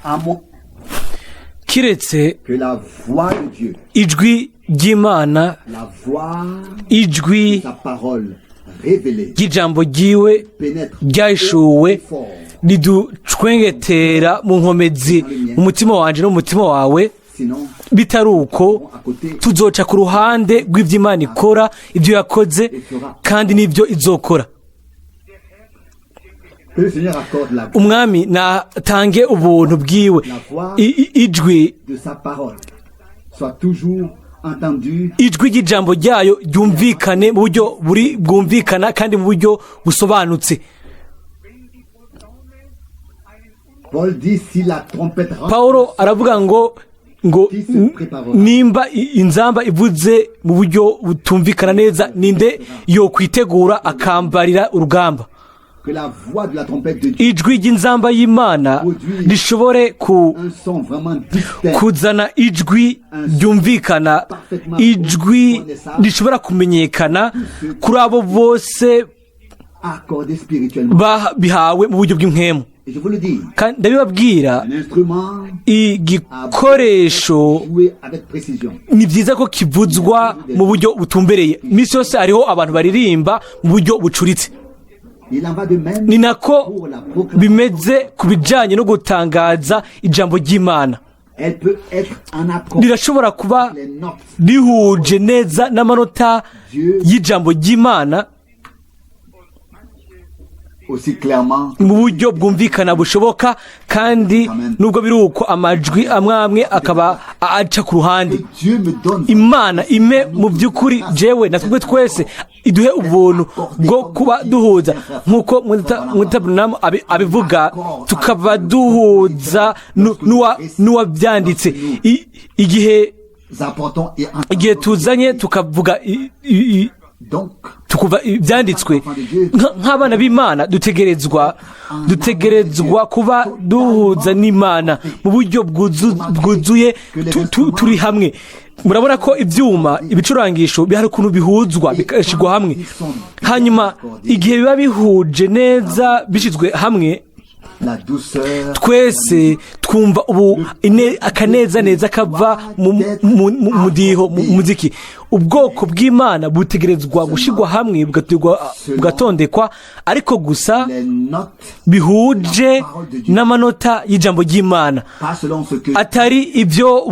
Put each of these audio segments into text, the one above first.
À moins Kiretse que la voix de Dieu, ijwi ry'Imana, la voix ijwi de sa parole révélée, ry'ijambo ryiwe pénètre ryahishuwe haut et fort, riducwengetera mu nkomezi mu mutima wanje no mu mutima wawe, sinon, bitari uko à côté, tuzoca ku ruhande rw'ibyo Imana ikora, ibyo yakoze kandi n'ibyo izokora. Que le Seigneur accorde la Umwami natange ubuntu bwiwe, ijwi de sa parole soit toujours entendue ijwi ry'ijambo ryayo ryumvikane mu buryo buri bwumvikana kandi mu buryo busobanutse. Paul dit: si la trompette rentre, Paulo aravuga ngo nimba inzamba ivuze mu buryo butumvikana neza, ninde yokwitegura akambarira urugamba? Que la voix de la trompette de Dieu, Ijwi ry'inzamba y'Imana rishobore ku un son vraiment distinct, kuzana ijwi ryumvikana, ijwi rishobora kumenyekana kuri abo bose accordé spirituellement. Bihawe mu buryo bw'impwemu. Et je vous le dis, Kandi ndabibabwira, un instrument igikoresho joué avec précision. Ni byiza ko kivuzwa mu buryo butumbereye. Iminsi yose hariho abantu baririmba mu buryo bucuritse. Il en va de même Ni nako pour la proclamation. bimeze ku bijyanye no gutangaza ijambo ry'Imana. Elle peut être en accord Rirashobora kuba avec les notes rihuje neza n'amanota y'ijambo ry'Imana aussi clairement mu buryo bwumvikana bushoboka, kandi nubwo biri uko amajwi amwe amwe akaba aca ku ruhande. que Dieu me donne. Imana ime mu by'ukuri jewe na twebwe twese iduhe ubuntu bwo kuba duhuza nk'uko Mwita Branham abivuga, tukaba duhuza n'uwabyanditse igihe Nous apportons et igihe tuzanye tukavuga Donc, tukuva ibyanditswe nk'abana b'Imana, dutegerezwa kuba duhuza n'Imana mu buryo bwuzuye, turi hamwe. Murabona ko ibyuma, ibicurangisho bihari, ukuntu bihuzwa bigashyirwa hamwe, hanyuma igihe biba bihuje neza bishyizwe hamwe, la douceur, twese twumva ubu akaneza neza kava mu mudiho, mu muziki. Ubwoko bw'Imana butegerezwa gushyirwa hamwe, bugatondekwa, ariko gusa les notes, bihuje n'amanota y'ijambo ry'Imana, pas selon ce que atari ibyo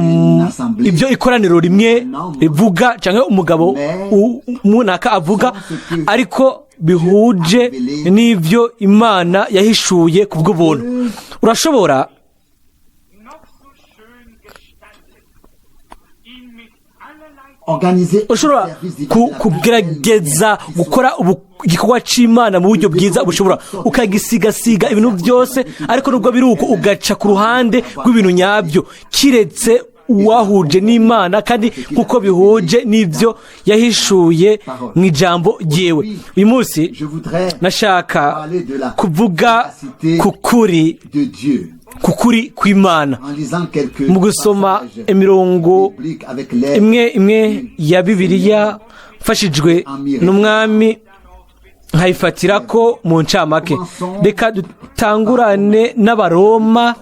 ikoraniro rimwe rivuga cyangwa umugabo munaka avuga, ariko bihuje n'ibyo Imana yahishuye ku bw'ubuntu. Urashobora Noch so schön gestaltet, ihn mit allerlei organiser un ushobora service divin de la kugerageza gukora igikorwa c'Imana mu buryo bwiza bushobora, ukagisigasiga ibintu byose, ariko nubwo biri uko ugaca ku ruhande rw'ibintu nyabyo, kiretse uwahuje n'Imana kandi nk'uko bihuje n'ibyo yahishuye mu ijambo ryiwe. Uyu munsi Je voudrais nashaka parler de la kuvuga véracité ku kuri de Dieu ku kuri kw'Imana en lisant quelques mu gusoma passages imirongo bibliques avec l'aide imwe imwe ya Bibiliya, mfashijwe n'Umwami, nkayifatira ko mu ncamake. Reka dutangurane n'Abaroma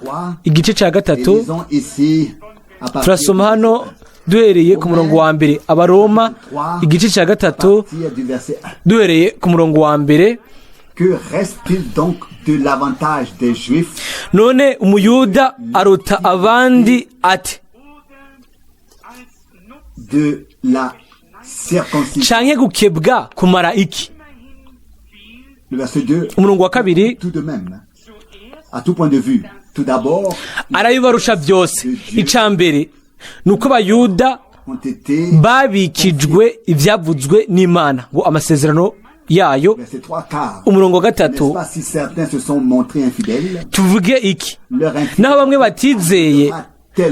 igice cya et 3. lisons ici à partir Turasoma hano duhereye ku murongo wa mbere. Abaroma igice cya 3, partir du verset 1. duhereye ku murongo wa mbere. Que reste-t-il donc de l'avantage des Juifs? None Umuyuda aruta abandi ate? Als Nutzen De la circoncision. Canke gukebwa kumara iki? Le verset 2. Umurongo wa 2. Tout de même, à tout point de vue, tout d'abord, Arabibarusha byose. Icya mbere ni uko Abayuda ont été, babikijwe ibyavuzwe n'Imana, ngo amasezerano yayo. Verset 3, car, Umurongo wa 3. n'est-ce pas, si certains se sont montrés infidèles, Tuvuge iki? Leur Naho bamwe batizeye,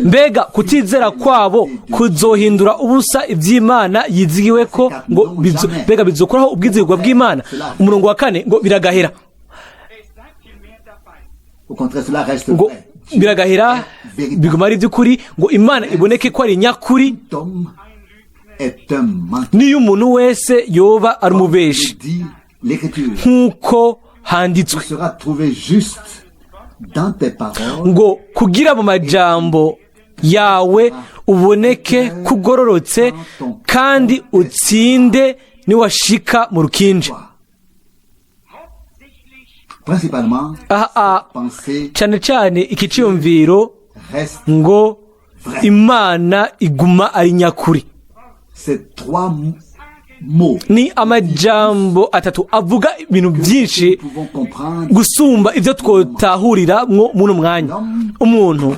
mbega kutizera kwabo kuzohindura ubusa iby'Imana yizigiwe ko ngo mbega bizokoraho ubwizigwa bw'Imana? Umurongo wa 4 ngo biragahera. Es sei vielmehr dabei. Au contraire, cela reste Ngo vrai. biragahera, biguma ari iby'ukuri, ngo Imana iboneke ko ari nyakuri, Tout homme est un menteur. niyo umuntu wese yoba ari umubeshi, Dit l'Écriture. nk'uko handitswe: Il sera trouvé juste dans tes paroles Ngo kugira mu majambo yawe uboneke kugororotse kandi utsinde niwashika mu rukinja. Principalement, Aha, cette pensée cyane cyane iki cyiyumviro reste ngo Imana iguma ari nyakuri. Ces trois mots. Ni amajambo atatu avuga ibintu byinshi Nous pouvons comprendre gusumba ibyo twotahurira mwo muno mwanya. Umuntu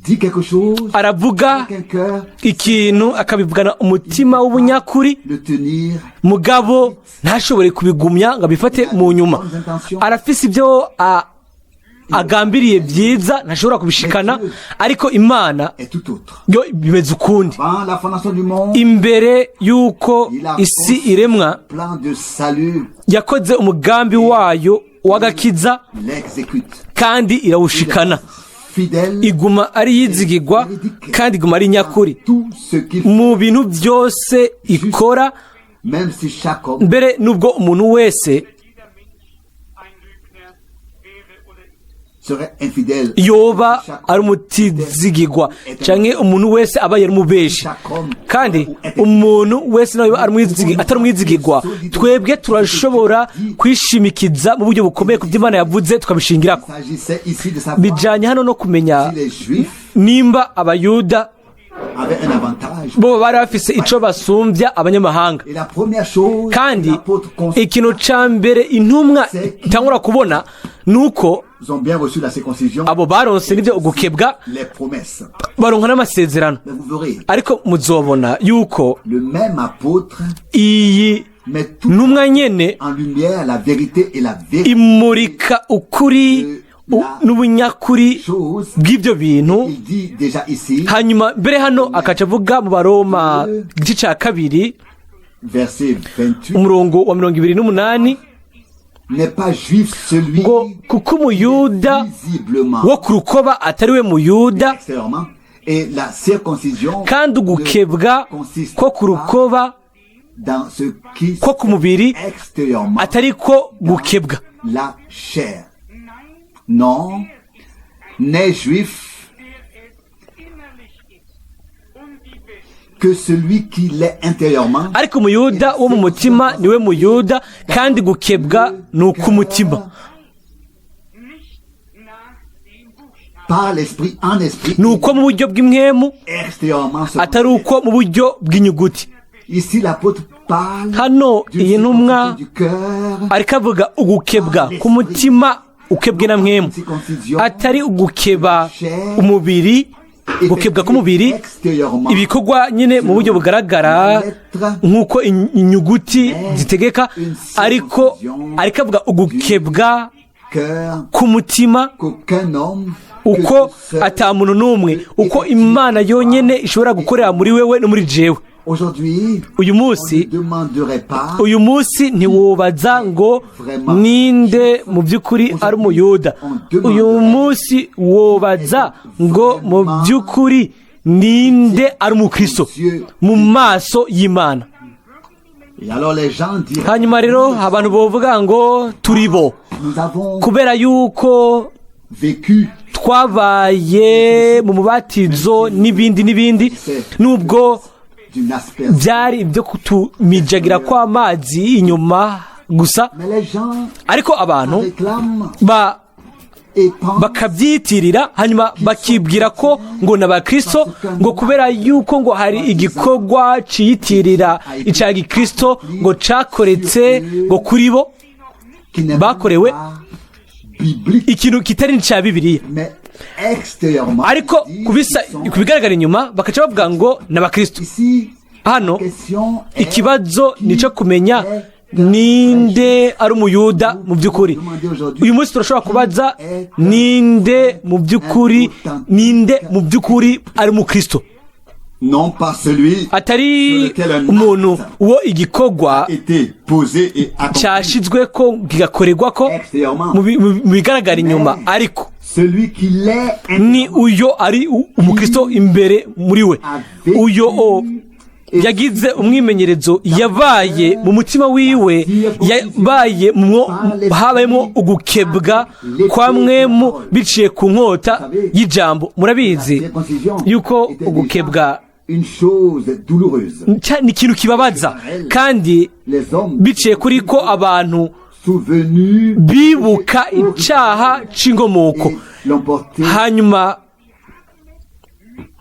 dit quelque chose aravuga avec un cœur, ikintu akabivugana umutima w'ubunyakuri, le tenir mugabo ntashobore kubigumya ngo abifate mu nyuma. Arafise ibyo agambiriye byiza, ntashobora kubishikana, ariko Imana est tout autre. yo bimeze ukundi. Avant la fondation du monde, Imbere y'uko il a isi conçu iremwa, plan de salut, yakoze umugambi wayo w'agakiza l'exécute. kandi irawushikana. Fidèle Iguma ari yizigirwa kandi iguma ari nyakuri tout ce qu'il fait, mu bintu byose ikora, même si chaque homme mbere n'ubwo umuntu wese Jeder Mensch ein Lügner wäre oder ist. serait infidèle. Yoba ari umutizigirwa canke umuntu wese aba yari umubeshi, kandi umuntu wese nawe ari atari umwizigirwa, twebwe turashobora kwishimikiza mu buryo bukomeye ku byo Imana yavuze, tukabishingirako. Il s'agissait ici de savoir Bijanye hano no kumenya si les Juifs nimba Abayuda avaient un avantage. bo bari bafise ico basumbya abanyamahanga. Et la première chose Kandi que l'apôtre constate, ikintu ca mbere intumwa itangura kubona ni uko ils ont bien reçu la circoncision, abo baronse n'ibyo ugukebwa, les promesses. baronka n'amasezerano. Mais vous verrez, Ariko muzobona yuko le même apôtre iyi met tout ntumwa nyene en lumière la vérité et la vérité imurika ukuri n'ubunyakuri chose. bw'ibyo bintu. Il dit déjà ici, Hanyuma mbere hano akaca avuga mu Baroma igice cya 2, verset 28, umurongo wa 28, n'est pas juif celui ngo kuko Umuyuda visiblement, wo ku rukoba atari we Muyuda, extérieurement, et la circoncision kandi ugukebwa ne consiste ko ku pas rukoba dans ce qui ko ku mubiri extérieurement atari ko gukebwa. la chair. Non, n'est juif Der es innerlich ist und die que celui qui l'est intérieurement. Ariko Umuyuda wo mu mutima niwe Muyuda, kandi gukebwa ni uk'umutima, nicht nach dem Buchstaben. Par l'esprit, en esprit, ni uko mu buryo bw'impwemu, extérieurement selon atari uko mu buryo bw'inyuguti. Ici, l'apôtre parle Hano d'une iyi ntumwa circoncision du cœur, ariko avuga ugukebwa k'umutima ukebwe na mpwemu, atari ugukeba umubiri, gukebwa k'umubiri, extérieurement, ibikorwa nyine mu buryo bugaragara nk'uko inyuguti zitegeka, ariko avuga ugukebwa cœur k'umutima, qu'aucun homme que uko Dieu seul. ata muntu n'umwe, uko Imana yonyine ishobora gukorera muri wewe no muri jewe. Aujourd'hui, Uyu on ne munsi, demanderait pas uyu munsi ntiwobaza ngo ninde mu by'ukuri ari Umuyuda. Uyu munsi wobaza ngo mu by'ukuri ninde ari Umukristo mu maso y'Imana. Et alors les gens diraient, Hanyuma rero abantu bovuga ngo turi bo nous avons kubera yuko vécu twabaye mu mubatizo n'ibindi n'ibindi, nubwo d'une aspersion. byari ibyo kutumijagira kw'amazi inyuma gusa. Mais les gens Ariko abantu réclament et pensent bakabyitirira, hanyuma bakibwira ko ngo ni Abakristo, ngo kubera yuko ngo hari igikorwa ciyitirira icya gikristo ngo cakoretse ngo kuri bo, qui n'est bakorewe même pas biblique, ikintu kitari n'icya Bibiliya. mais extérieurement. Ariko ils disent kubisa qu'ils sont ku bigaragara inyuma bakaca bavuga ngo ni Abakristo. Ici, Hano question est ikibazo ni icyo kumenya ninde ari Umuyuda mu by'ukuri. Uyu munsi turashobora kubaza ninde mu by'ukuri, ninde mu by'ukuri ari Umukristo, non pas celui atari umuntu uwo igikorwa été posé et accompli cyashyizwe ko kigakorerwa ko extérieurement, mu bigaragara inyuma, ariko celui qui l'est ni uyo ari Umukristo imbere muri we, a vécu uyo Yagize umwimenyerezo, yabaye mu mutima wiwe, yabaye mwo, habayemo ugukebwa kwa mpwemu biciye ku nkota y'ijambo. Murabizi Circoncision yuko était déjà ugukebwa une chose douloureuse. ni ikintu kibabaza, kandi Les hommes biciye kuri ko abantu souvenus bibuka icyaha c'inkomoko, et l'emporter hanyuma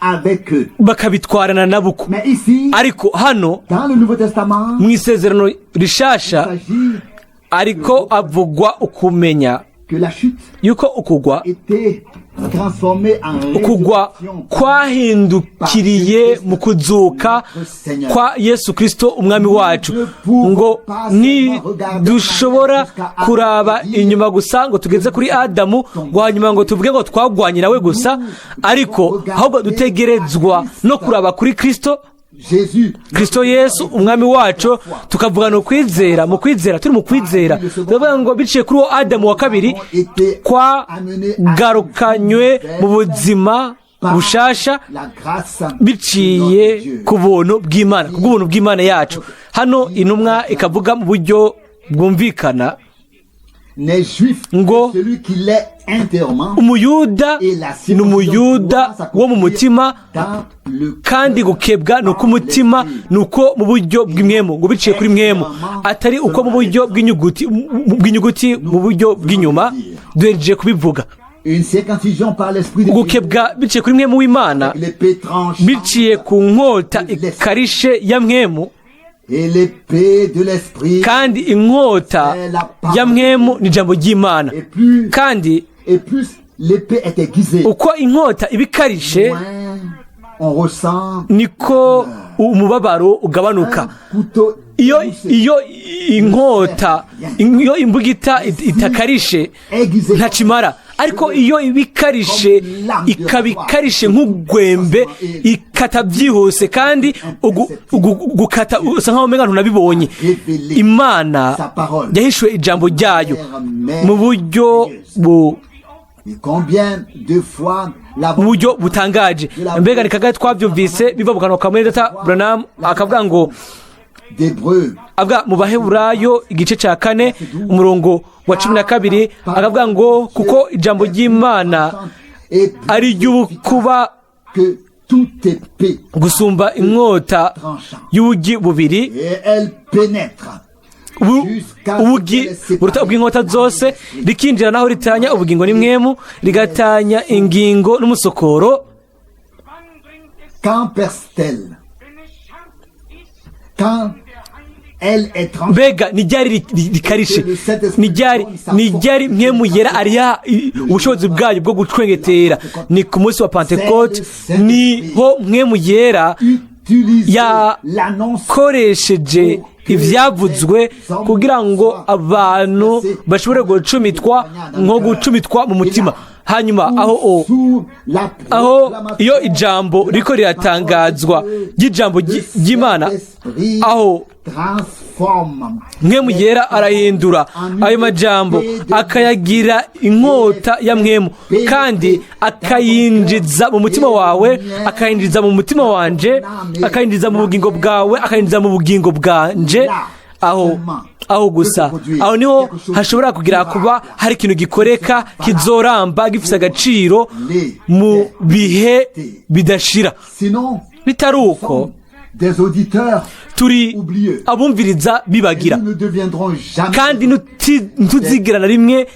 avec eux. Bakabitwarana nabo uko. Mais ici, Ariko hano, dans le Nouveau Testament, mu Isezerano il Rishasha, s'agit ariko avugwa ukumenya que la chute yuko ukugwa était transformée en ukugwa résurrection. kwahindukiriye mu kuzuka kwa Yesu Kirisito Umwami wacu, ngo ntidushobora kuraba inyuma gusa ngo tugeze kuri Adamu, ngo hanyuma ngo tuvuge ngo twagwanye nawe gusa, ariko ahubwo dutegerezwa no kuraba kuri Kirisito, Jésus, Kirisito Yesu Umwami wacu, tukavugana ukwizera, mu kwizera, turi mu kwizera, turavuga ngo biciye kuri uwo Adamu wa kabiri twagarukanywe mu buzima par bushasha la grâce biciye de notre Dieu. ku buntu bw'Imana, ku bw'ubuntu bw'Imana yacu. Hano intumwa ikavuga mu buryo bwumvikana N'est juif ngo que celui qui l'est intérieurement Umuyuda ni Umuyuda wo mu mutima, dans le kandi gukebwa ni uko umutima, ni uko mu buryo bw'impwemu, ngo biciye kuri mpwemu, atari uko mu buryo bw'inyuguti, mu buryo bw'inyuma. Duhereje kubivuga. Une circoncision par l'esprit de Dieu, Gukebwa biciye kuri mpwemu w'Imana, l'épée tranchante biciye ku nkota ikarishe ya mpwemu, et l'épée de l'esprit kandi inkota ya mpwemu ni ijambo ry'Imana. et plus Kandi et plus l'épée est aiguisée, uko inkota iba ikarishe, moins on ressent niko umubabaro ugabanuka. un couteau Iyo poussé, iyo inkota, iyo imbugita itakarishe, aiguisé ntacimara, ariko iyo iba ikarishe, ikaba ikarishe nk'ugwembe, ikata byihuse, kandi gukata usa nkaho umenga ntunabibonye. Imana yahishuye ijambo ryayo mu buryo bu Et combien de fois la mu buryo butangaje. Mbega ni kangahe twabyumvise biva mu kanwa ka mwene data Branham, akavuga ngo, d'Hébreu avuga mu Baheburayo igice cya 4, umurongo wa 12, akavuga ngo kuko ijambo ry'Imana est plus ari iry'ubukuba que toute épée gusumba inkota y'ubugi bubiri, et elle pénètre ubugi buruta ubw'inkota zose, rikinjira naho ritanya ubugingo n'impwemu, rigatanya ingingo n'umusokoro. Wann bringt es, Quand perce-t-elle? Wenn es scharf ist, Quand der Heilige elle est tranchée, Mbega ni ryari rikarishe? Ni ryari mpwemu yera ariya ubushobozi bwayo bwo gucwengetera? Ni ku munsi wa Pantekote, niho mpwemu yera utilise l'annonce yakoresheje ibyavuzwe kugira ngo abantu bashobore gucumitwa, nko gucumitwa mu mutima. Hanyuma aho o sous la aho iyo ijambo riko riratangazwa ry'ijambo ry'Imana, aho transforme mpwemu yera arahindura ayo majambo akayagira inkota ya mpwemu, kandi akayinjiza mu mutima wawe, akayinjiza mu mutima wanje, akayinjiza mu bugingo bwawe, akayinjiza mu bugingo bwanje. Aho gusa, aho niho hashobora kugira kuba hari ikintu gikoreka kizoramba, gifite agaciro mu bihe bidashira. Sinon, Bitari uko, des auditeurs turi abumviriza bibagira, nous ne deviendrons jamais kandi ntituzigera na rimwe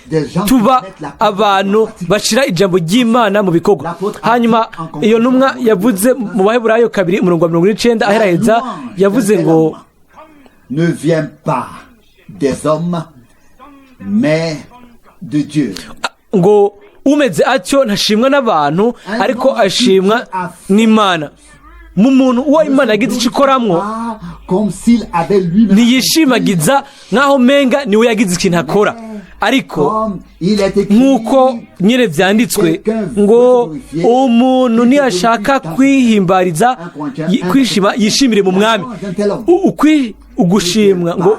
tuba abantu bashira ijambo ry'Imana mu bikorwa. Hanyuma iyo ntumwa yavuze mu Baheburayo 2, umurongo wa 49, aheraheza, yavuze ngo ne vient pas des hommes, mais de Dieu. Ngo umeze atyo ntashimwa n'abantu, ariko ashimwa n'Imana. Mu muntu uwo Imana yagize icyo ikoramwo, Pas comme s'il avait lui-même ntiyishimagiza nk'aho menga niwe yagize ikintu akora, ariko comme il est écrit nk'uko nyine byanditswe ngo umuntu niyashaka kwihimbariza, kwishima, yishimire mu Mwami. Ugushimwa ngo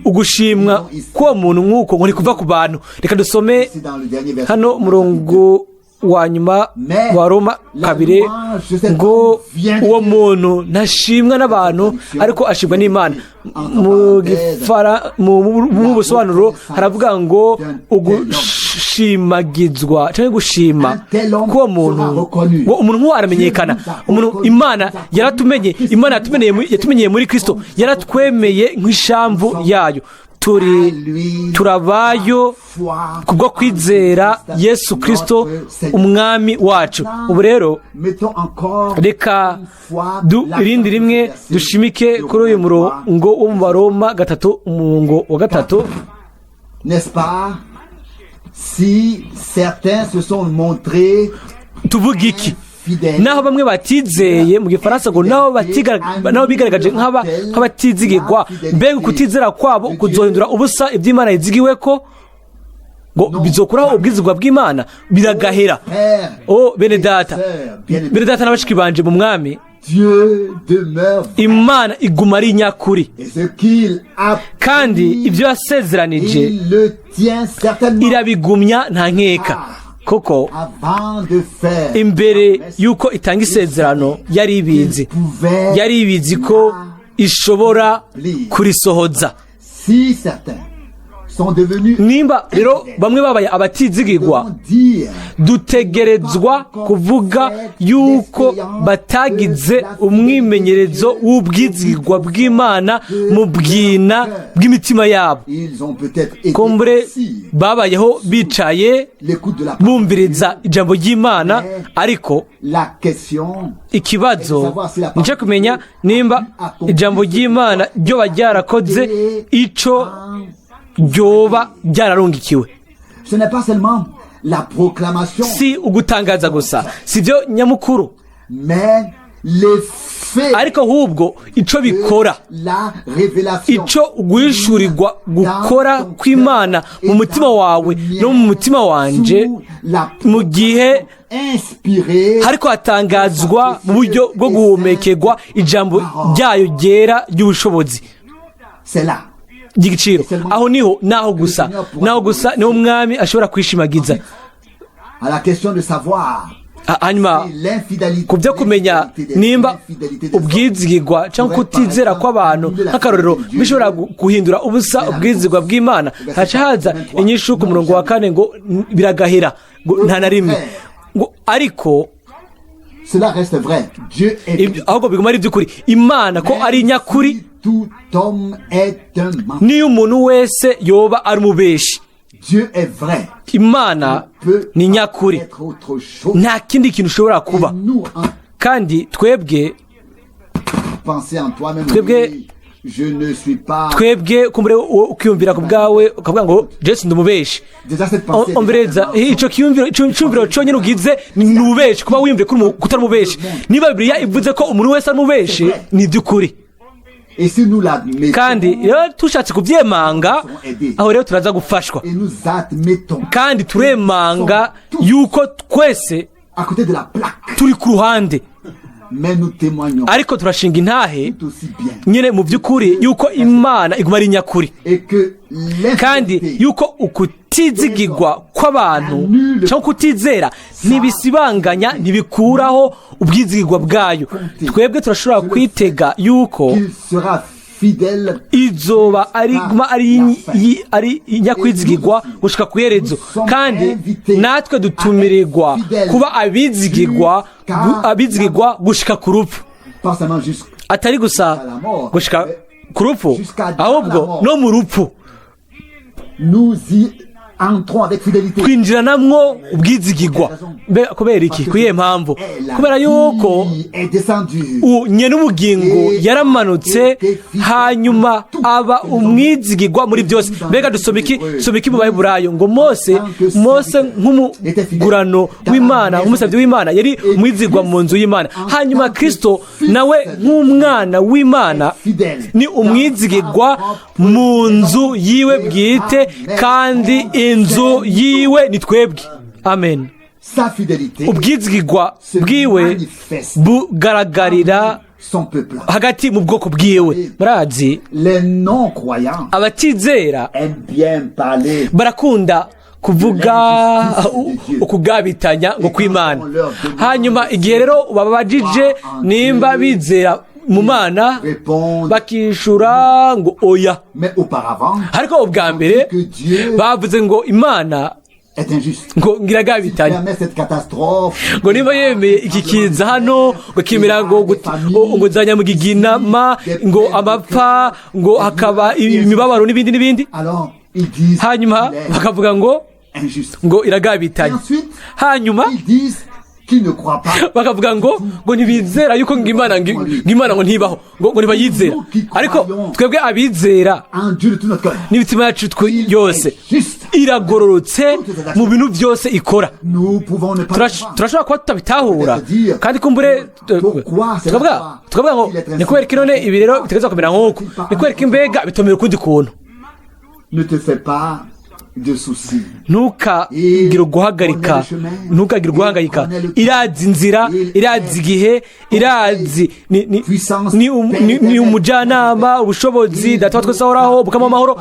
ugushimwa k'uwo muntu nk'uko ngo kuva ku bantu. Reka dusome C'est dans le dernier verset. hano umurongo wa nyuma wa Roma 2 ngo uwo muntu ntashimwa n'abantu ariko ashimwa n'Imana. Mu busobanuro haravuga ngo ugushimagizwa cyangwa gushima k'uwo muntu, ngo umuntu nk'uwo aramenyekana. Umuntu Imana yaratumenye, Imana yatumenyeye muri Kristo, yaratwemeye nk'ishamvu yayo. Turabayo kubwo kwizera Yesu Kristo umwami wacu. Ubu rero reka irindi rimwe dushimike kuri uyu murongo wo mu Baroma 3 umurongo wa 3. N'est-ce pas? Si certains se sont montrés tuvuga iki? Naho bamwe batizeye, mu gifaransa ngo naho bigaragaje nk'abatizigirwa, mbega ukutizera kwabo kuzohindura ubusa iby'Imana yizigiwe ko ngo bizokuraho ubwizigwa bw'Imana? Biragahera. O bene data, bene data n'abashiki banje mu mwami, Imana iguma ari nyakuri, kandi ibyo yasezeranije irabigumya nta nkeka. Koko imbere y'uko itanga isezerano yari ibizi ko ishobora kurisohoza. Nimba rero bamwe babaye abatizigirwa, dutegerezwa kuvuga yuko batagize umwimenyerezo w'ubwizigirwa bw'Imana mu bwina bw'imitima yabo. Kumbure babayeho bicaye bumviriza ijambo ry'Imana, ariko ikibazo nicyo kumenya nimba ijambo ry'Imana ryoba ryarakoze ico ryoba ryararungikiwe. Si ugutangaza gusa, si byo nyamukuru, ariko ahubwo ico bikora, ico uguhishurirwa gukora kw'Imana mu mutima wawe no mu mutima wanje, mu gihe hariko hatangazwa mu buryo bwo guhumekerwa ijambo ryayo ryera ry'ubushobozi ry'igiciro. Aho niho, naho gusa, naho gusa niho umwami ashobora kwishimagiza. Hanyuma ku byo kumenya nimba ubwizigirwa cyangwa kutizera kw'abantu nk'akarorero bishobora guhindura ubusa ubwizigwa bw'Imana, haca haza inyishu ku murongo wa 4 ngo biragahera, ngo nta na rimwe, ngo ariko ahubwo biguma ari iby'ukuri, Imana ko ari nyakuri, niyo umuntu wese yoba ari umubeshi, Imana ni nyakuri, nta kindi kintu ushobora kuba. Kandi twebwe kumbure ukiyumvira ku bwawe ukavuga ngo Jesu ndi umubeshi. Ombereza ico kiyumviro cyonyine ugize ni ububeshi, kuba wiyumviye ko utari umubeshi. Niba Bibiliya ivuze ko umuntu wese ari umubeshi, ni iby'ukuri. Kandi rero tushatse kubyemanga, aho rero turaza gufashwa. Kandi turemanga yuko twese turi ku ruhande, ariko turashinga intahe nyine mu by'ukuri yuko Imana iguma ari nyakuri, kandi yuko ukutizigirwa kw'abantu cyangwa kutizera ntibisibanganya, ntibikuraho ubwizigirwa bwayo. Twebwe turashobora kwitega yuko izoba ari nyakwizigirwa gushika ku iherezo, kandi natwe dutumirirwa kuba abizigirwa gushika ku rupfu, atari gusa gushika ku rupfu, ahubwo no mu rupfu twinjiranamwo ubwizigirwa. Kubera iki? Kuyihe mpamvu? Kubera yuko nyene ubugingo yaramanutse hanyuma aba umwizigirwa muri byose. Mbega dusoma iki? Dusoma iki mu Baheburayo? Ngo Mose nk'umugurano w'Imana, umusabyi w'Imana, yari umwizigirwa mu nzu y'Imana. Hanyuma Kristo nawe nk'umwana w'Imana ni umwizigirwa mu nzu yiwe bwite, kandi inzu yiwe ni twebwe. Amen. Ubwizigirwa bwiwe bugaragarira hagati mu bwoko bwiwe. Murazi abatizera barakunda Kuvuga ukugabitanya ngo kw'Imana. Hanyuma igihe rero bababajije nimba bizera mu Mana, bakishura ngo oya. Mais auparavant, Ariko ubwa mbere que Dieu bavuze ngo Imana est injuste. ngo ngiragabitanya, Permet cette catastrophe. ngo niba yemeye iki kiza hano, ngo kimera ngo zanyamugiginama, ngo amapfa, ngo hakaba imibabaro n'ibindi n'ibindi. Alors, ils disent Hanyuma qu'il est bakavuga ngo injuste. ngo Et iragabitanya. ensuite, Hanyuma ils disent qu'ils ne croient pas. bakavuga ngo ntibizera yuko ngo Imana ngo ntibaho, ngo ntibayizera. Ariko twebwe abizera En Dieu de tout notre cœur. n'imitima yacu Il yose, est juste. iragororotse mu bintu byose ikora. Nous pouvons ne pas comprendre. Turashobora kuba tutabitahura, kandi kumbure tukavuga ngo ni kubera ko none ibi rero bitegerezwa kumera nk'uku, ni kubera ko imbega bitomera ukundi kuntu. Ne te fais pas de soucis. Ntukagire uguhagarika, ntukagire uguhangayika. Irazi inzira, irazi igihe, irazi ni umujyanama, ubushobozi, Data wa twese ahoraho, bukama amahoro.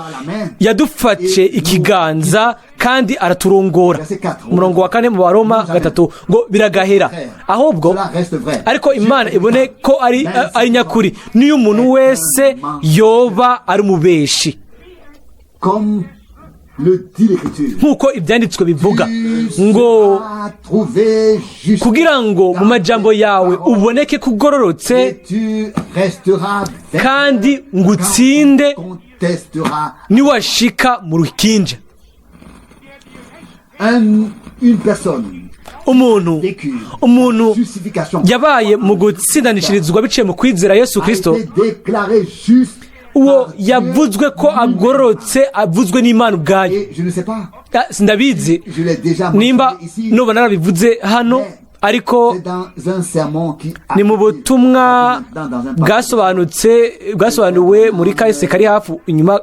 Yadufashe ikiganza kandi araturongora. Umurongo wa 4 mu Baroma 3 ngo biragahera ahubwo. Cela reste vrai. Ariko Imana ibone ko ari nyakuri, niyo umuntu wese yoba ari umubeshi. Comme le dit l'Écriture. Nk'uko ibyanditswe bivuga Tu ngo seras trouvé juste kugira ngo mu majambo yawe uboneke kugororotse et tu resteras vainqueur kandi ngo utsinde quand on contestera niwashika mu rukinja. Une personne Umuntu vécue umuntu justification yabaye mu gutsindanishirizwa biciye mu kwizera Yesu a Kristo, été déclaré juste uwo par Dieu. yavuzwe ko agororotse, avuzwe n'Imana ubwayo. Et je ne sais pas, Ah, sindabizi je l'ai déjà nimba mentionné ici, nuba narabivuze hano, ariko c'est dans un sermon qui a ni mu butumwa dans un bwasobanutse, bwasobanuwe muri kahise kari hafi inyuma,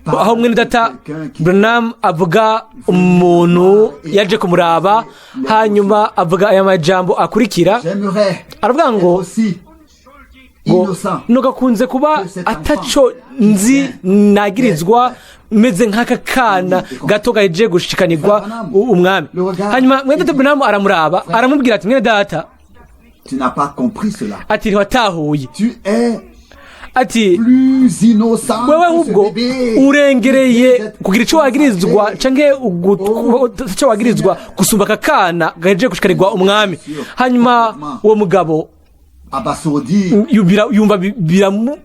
aho mwene data Branham avuga umuntu yaje kumuraba, hanyuma avuga aya majambo akurikira. J'aimerais Aravuga ngo aussi ngo innocent nugakunze kuba ataco nzi nagirizwa, meze nk'aka kana gato gahejeje gushikanirwa umwami. Hanyuma mwene data Branham aramuraba, aramubwira ati: "Mwene data," tu n'as pas compris cela. Ati: "Ntiwatahuye." Tu es Ati: plus innocent "Wewe que ce ahubwo bébé. urengereye kugira icyo wagirizwa canke icyo wagirizwa gusumba aka kana gahejeje gushikanirwa umwami." Hanyuma uwo mugabo Abasourdi. Yumva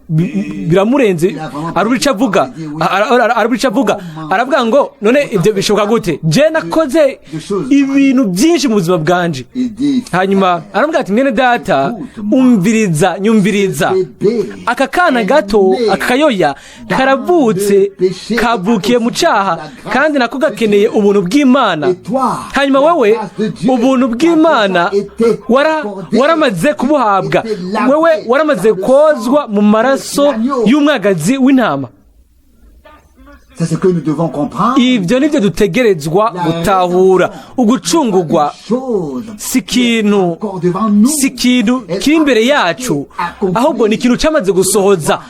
biramurenze, arabura icyo avuga, arabura icyo avuga. Aravuga ngo: "None ibyo bishoboka gute? Je nakoze ibintu byinshi mu buzima bwanje." Il dit, Hanyuma aramubwira ati: "Mwene data, umviriza, nyumviriza. Aka kana gato, aka kayoya karavutse, kavukiye mu cyaha, kandi nako gakeneye ubuntu bw'Imana. Hanyuma wowe, ubuntu bw'Imana waramaze kubuhabwa. Wewe waramaze kozwa mu maraso y'umwagazi w'intama." C'est ce que nous devons comprendre. Ibyo nibyo dutegerezwa gutahura. Ugucungurwa Chose si ikintu encore devant nous. si ikintu kiri imbere yacu, ahubwo ni ikintu cyamaze gusohoza,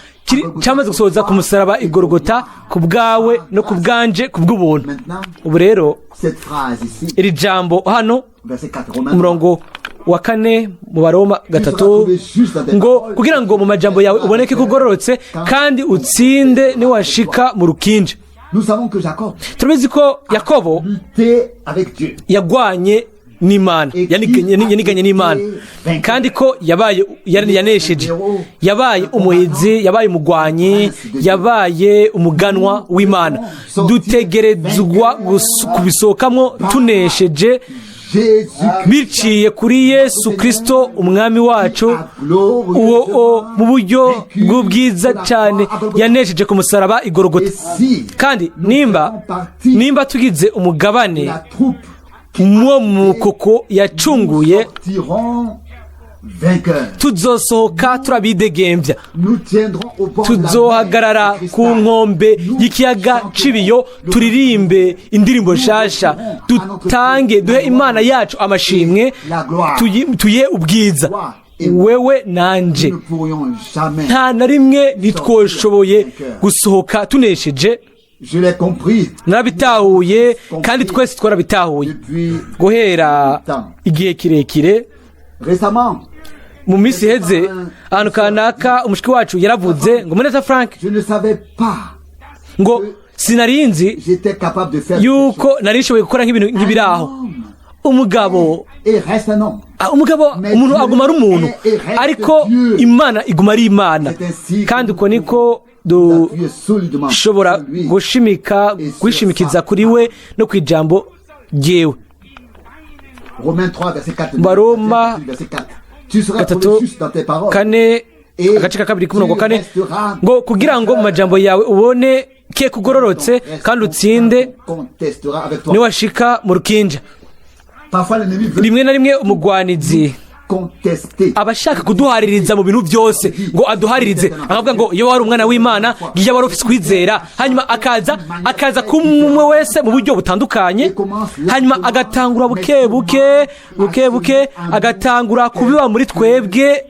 cyamaze gusohoza ku musaraba igorogota, ku bwawe no ku bwanje, ku bw'ubuntu. Maintenant, Ubu rero cette phrase ici, iri jambo hano, verset 4, Romains umurongo wa 4 mu Baroma 3, ngo kugira ngo mu majambo yawe uboneke ko ugororotse kandi utsinde niwashika mu rukinja. Nous savons que Jacob Turabizi ko Yakobo luttait avec Dieu. yagwanye n'Imana, yaniganye n'Imana, kandi ko yabaye yanesheje, yabaye umuhizi, yabaye umugwanyi, yabaye umuganwa w'Imana. Dutegerezwa kubisohokamwo tunesheje Jésus biciye kuri Yesu Kristo umwami wacu, uwo mu buryo bw'ubwiza cyane yanesheje ku musaraba igorogota. Kandi nimba tugize umugabane la troupe muwo mukoko yacunguye, sortirons vainqueurs. tuzosohoka turabidegembya. Nous tiendrons au bord de la mer Tuzohagarara de ku cristal. nkombe y'ikiyaga c'ibiyo, turirimbe indirimbo nshasha, dutange, duhe Imana yacu amashimwe, tuyihe ubwiza. Wewe nanje Nous ne pourrions jamais nta na rimwe ntitwoshoboye gusohoka tunesheje. Je l'ai compris Narabitahuye, kandi twese twarabitahuye depuis guhera igihe kirekire. récemment. Mu minsi iheze, ahantu kanaka, umushiki wacu yaravuze ngo: "Muneza Frank," Je ne savais pas ngo: "Sinarinzi j'étais capable de faire yuko nari nshoboye gukora nk'ibintu nk'ibiri aho." Umugabo et reste un homme. Umugabo, umuntu aguma ari umuntu, ariko Imana iguma ari Imana. Kandi uko niko Appuyer solidement dushobora sur lui. gushimika, kwishimikiza kuri we no ku ijambo ryewe. Romains 3, verset 4. Baroma Verset 4. Tu seras 3, trouvé juste dans tes paroles. 4, agace ka 2 k'umurongo 4, ngo kugira ngo mu majambo yawe ubone ke kugororotse kandi utsinde Contestera avec toi. niwashika mu rukinja. Parfois, l'ennemi veut Rimwe na rimwe umugwanizi contester. aba ashaka kuduhaririza mu bintu byose, ngo aduharirize, akavuga ngo: "Iyo wari umwana w'Imana, iyo wari ufite kwizera." Hanyuma akaza ku umwe wese mu buryo butandukanye, hanyuma agatangura buke buke, buke buke, agatangura kubiba muri twebwe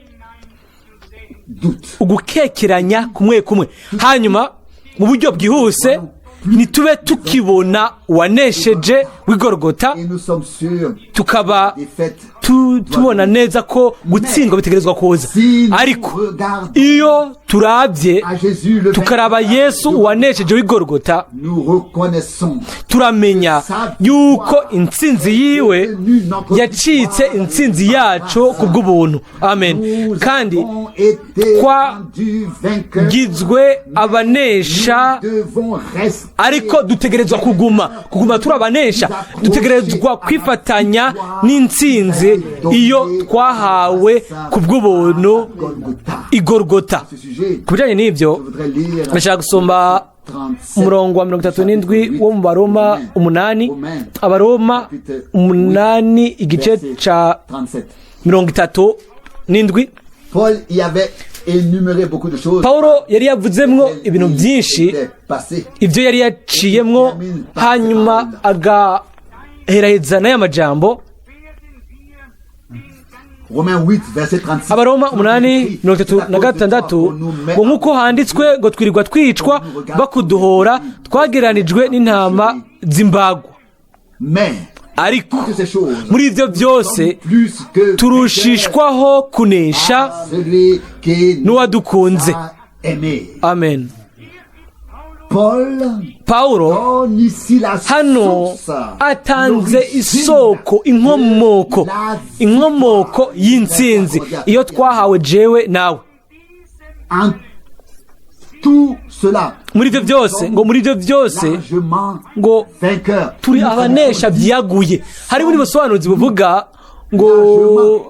Doute. ugukekeranya kumwe kumwe. Hanyuma mu buryo bwihuse ntitube tukibona uwanesheje w'Igorogota, Et nous sommes sûrs tukaba défaite. tubona neza ko gutsindwa bitegerezwa kuza. Ariko iyo turabye, À Jésus le tukaraba Yesu uwanesheje w'Igorogota, nous reconnaissons turamenya yuko intsinzi yiwe yacitse intsinzi yacu ku bw'ubuntu. Amen. nous Kandi avons été rendus vainqueurs. twagizwe abanesha, Nous devons rester ariko dutegerezwa kuguma turi abanesha. Dutegerezwa kwifatanya n'intsinzi iyo twahawe ku bw'ubuntu Golgotha. Igorogota. Ce sujet, Ku bijyanye n'ibyo, je voudrais lire ndashaka gusoma 37, umurongo wa 37 wo mu Baroma 8, Abaroma 8, igice verset ca 37. 37. Paul y avait énuméré beaucoup de choses. Pawulo yari yavuzemwo ibintu byinshi, Était passé. ibyo yari yaciyemwo, hanyuma agaheraheza n'aya majambo. Romains 8, verset 36. Abaroma 8, 36, ngo: "Nk'uko handitswe ngo twirirwa twicwa bakuduhora, twagereranijwe n'intama z'imbagwa." Mais Ariko toutes ces choses, muri ibyo byose plus que turushishwaho kunesha celui qui nous n'uwadukunze. a aimés. Amen. Paul Pawulo donne ici la hano source, atanze l'origine isoko, inkomoko y'intsinzi iyo twahawe jewe nawe. En tout cela, Muri ibyo byose, ngo muri ibyo byose largement ngo vainqueur. turi abanesha byaguye. Hari ubundi busobanuzi buvuga ngo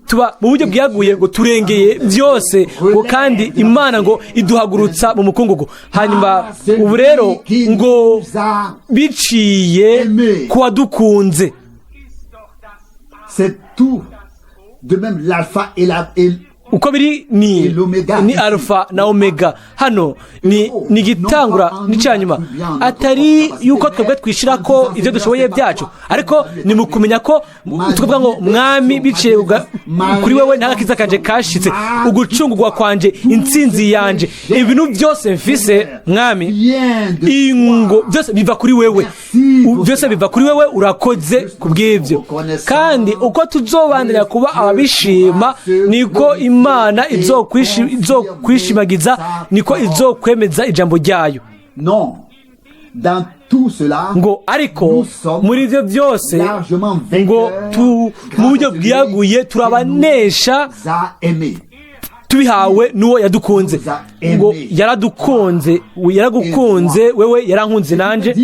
tuba mu buryo bwaguye, ngo turengeye byose, ngo kandi Imana ngo iduhagurutsa mu mukungugu. Hanyuma ubu rero ngo biciye ku wadukunze. C'est tout. De même, l'alpha et la et Uko biri ni Alfa na Omega hano, ni igitangura n'icyanyuma. Atari yuko twebwe twishyira ko ibyo dushoboye byacu, ariko ni mu kumenya ko tukavuga ngo: "Mwami, biciye kuri wowe nta kanje kashitse, ugucungurwa kwanje, intsinzi yanje, ibintu byose mfise, Mwami, ingo byose biva kuri wewe, byose biva kuri wewe. Urakoze ku bw'ibyo." Kandi uko tuzobandanya kuba ababishima, niko Imana izokwishimagiza, niko izokwemeza ijambo ryayo. Non. Dans tout cela, Ngo ariko muri ibyo byose, ngo mu buryo bwiyaguye turabanesha a aimés. tubihawe n'uwo yadukunze. Ngo yaradukunze, yaragukunze wewe, yarankunze nanje.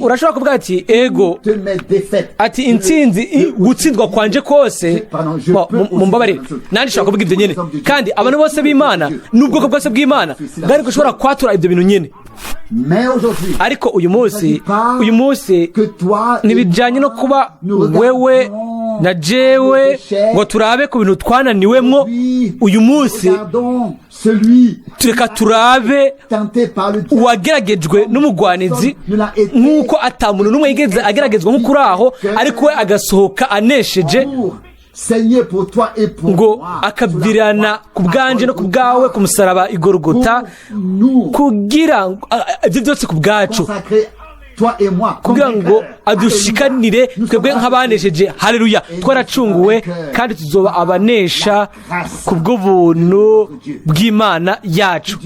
Urashobora kuvuga ati: "Ego," Toutes mes défaites. ati: "Intsinzi, gutsindwa kwanje kose." Mumbabarire, nanjye nshobora kuvuga ibyo nyine, kandi abantu bose b'Imana n'ubwoko bwose bw'Imana bwari gushobora kwatura ibyo bintu nyine. Mais aujourd'hui, Ariko uyu munsi que toi et ntibijyanye no kuba wewe na jewe ngo turabe ku bintu twananiwemwo. Uyu munsi regardons celui tureka turabe tenté par le diable. uwageragejwe n'umugwanizi, nk'uko ata muntu n'umwe yigeze ageragezwa nk'uko uri aho, ariko we agasohoka anesheje. Pour saigner pour toi et pour ngo moi akavirana ku bwanje no ku bwawe ku musaraba igorogota, pour nous kugira ngo ibyo byose ku bwacu, consacrer toi et moi kugira comme ngo vainqueurs. adushikanire Nous twebwe sommes nk'abanesheje. Haleluya, twaracunguwe kandi tuzoba abanesha ku bw'ubuntu bw'Imana yacu.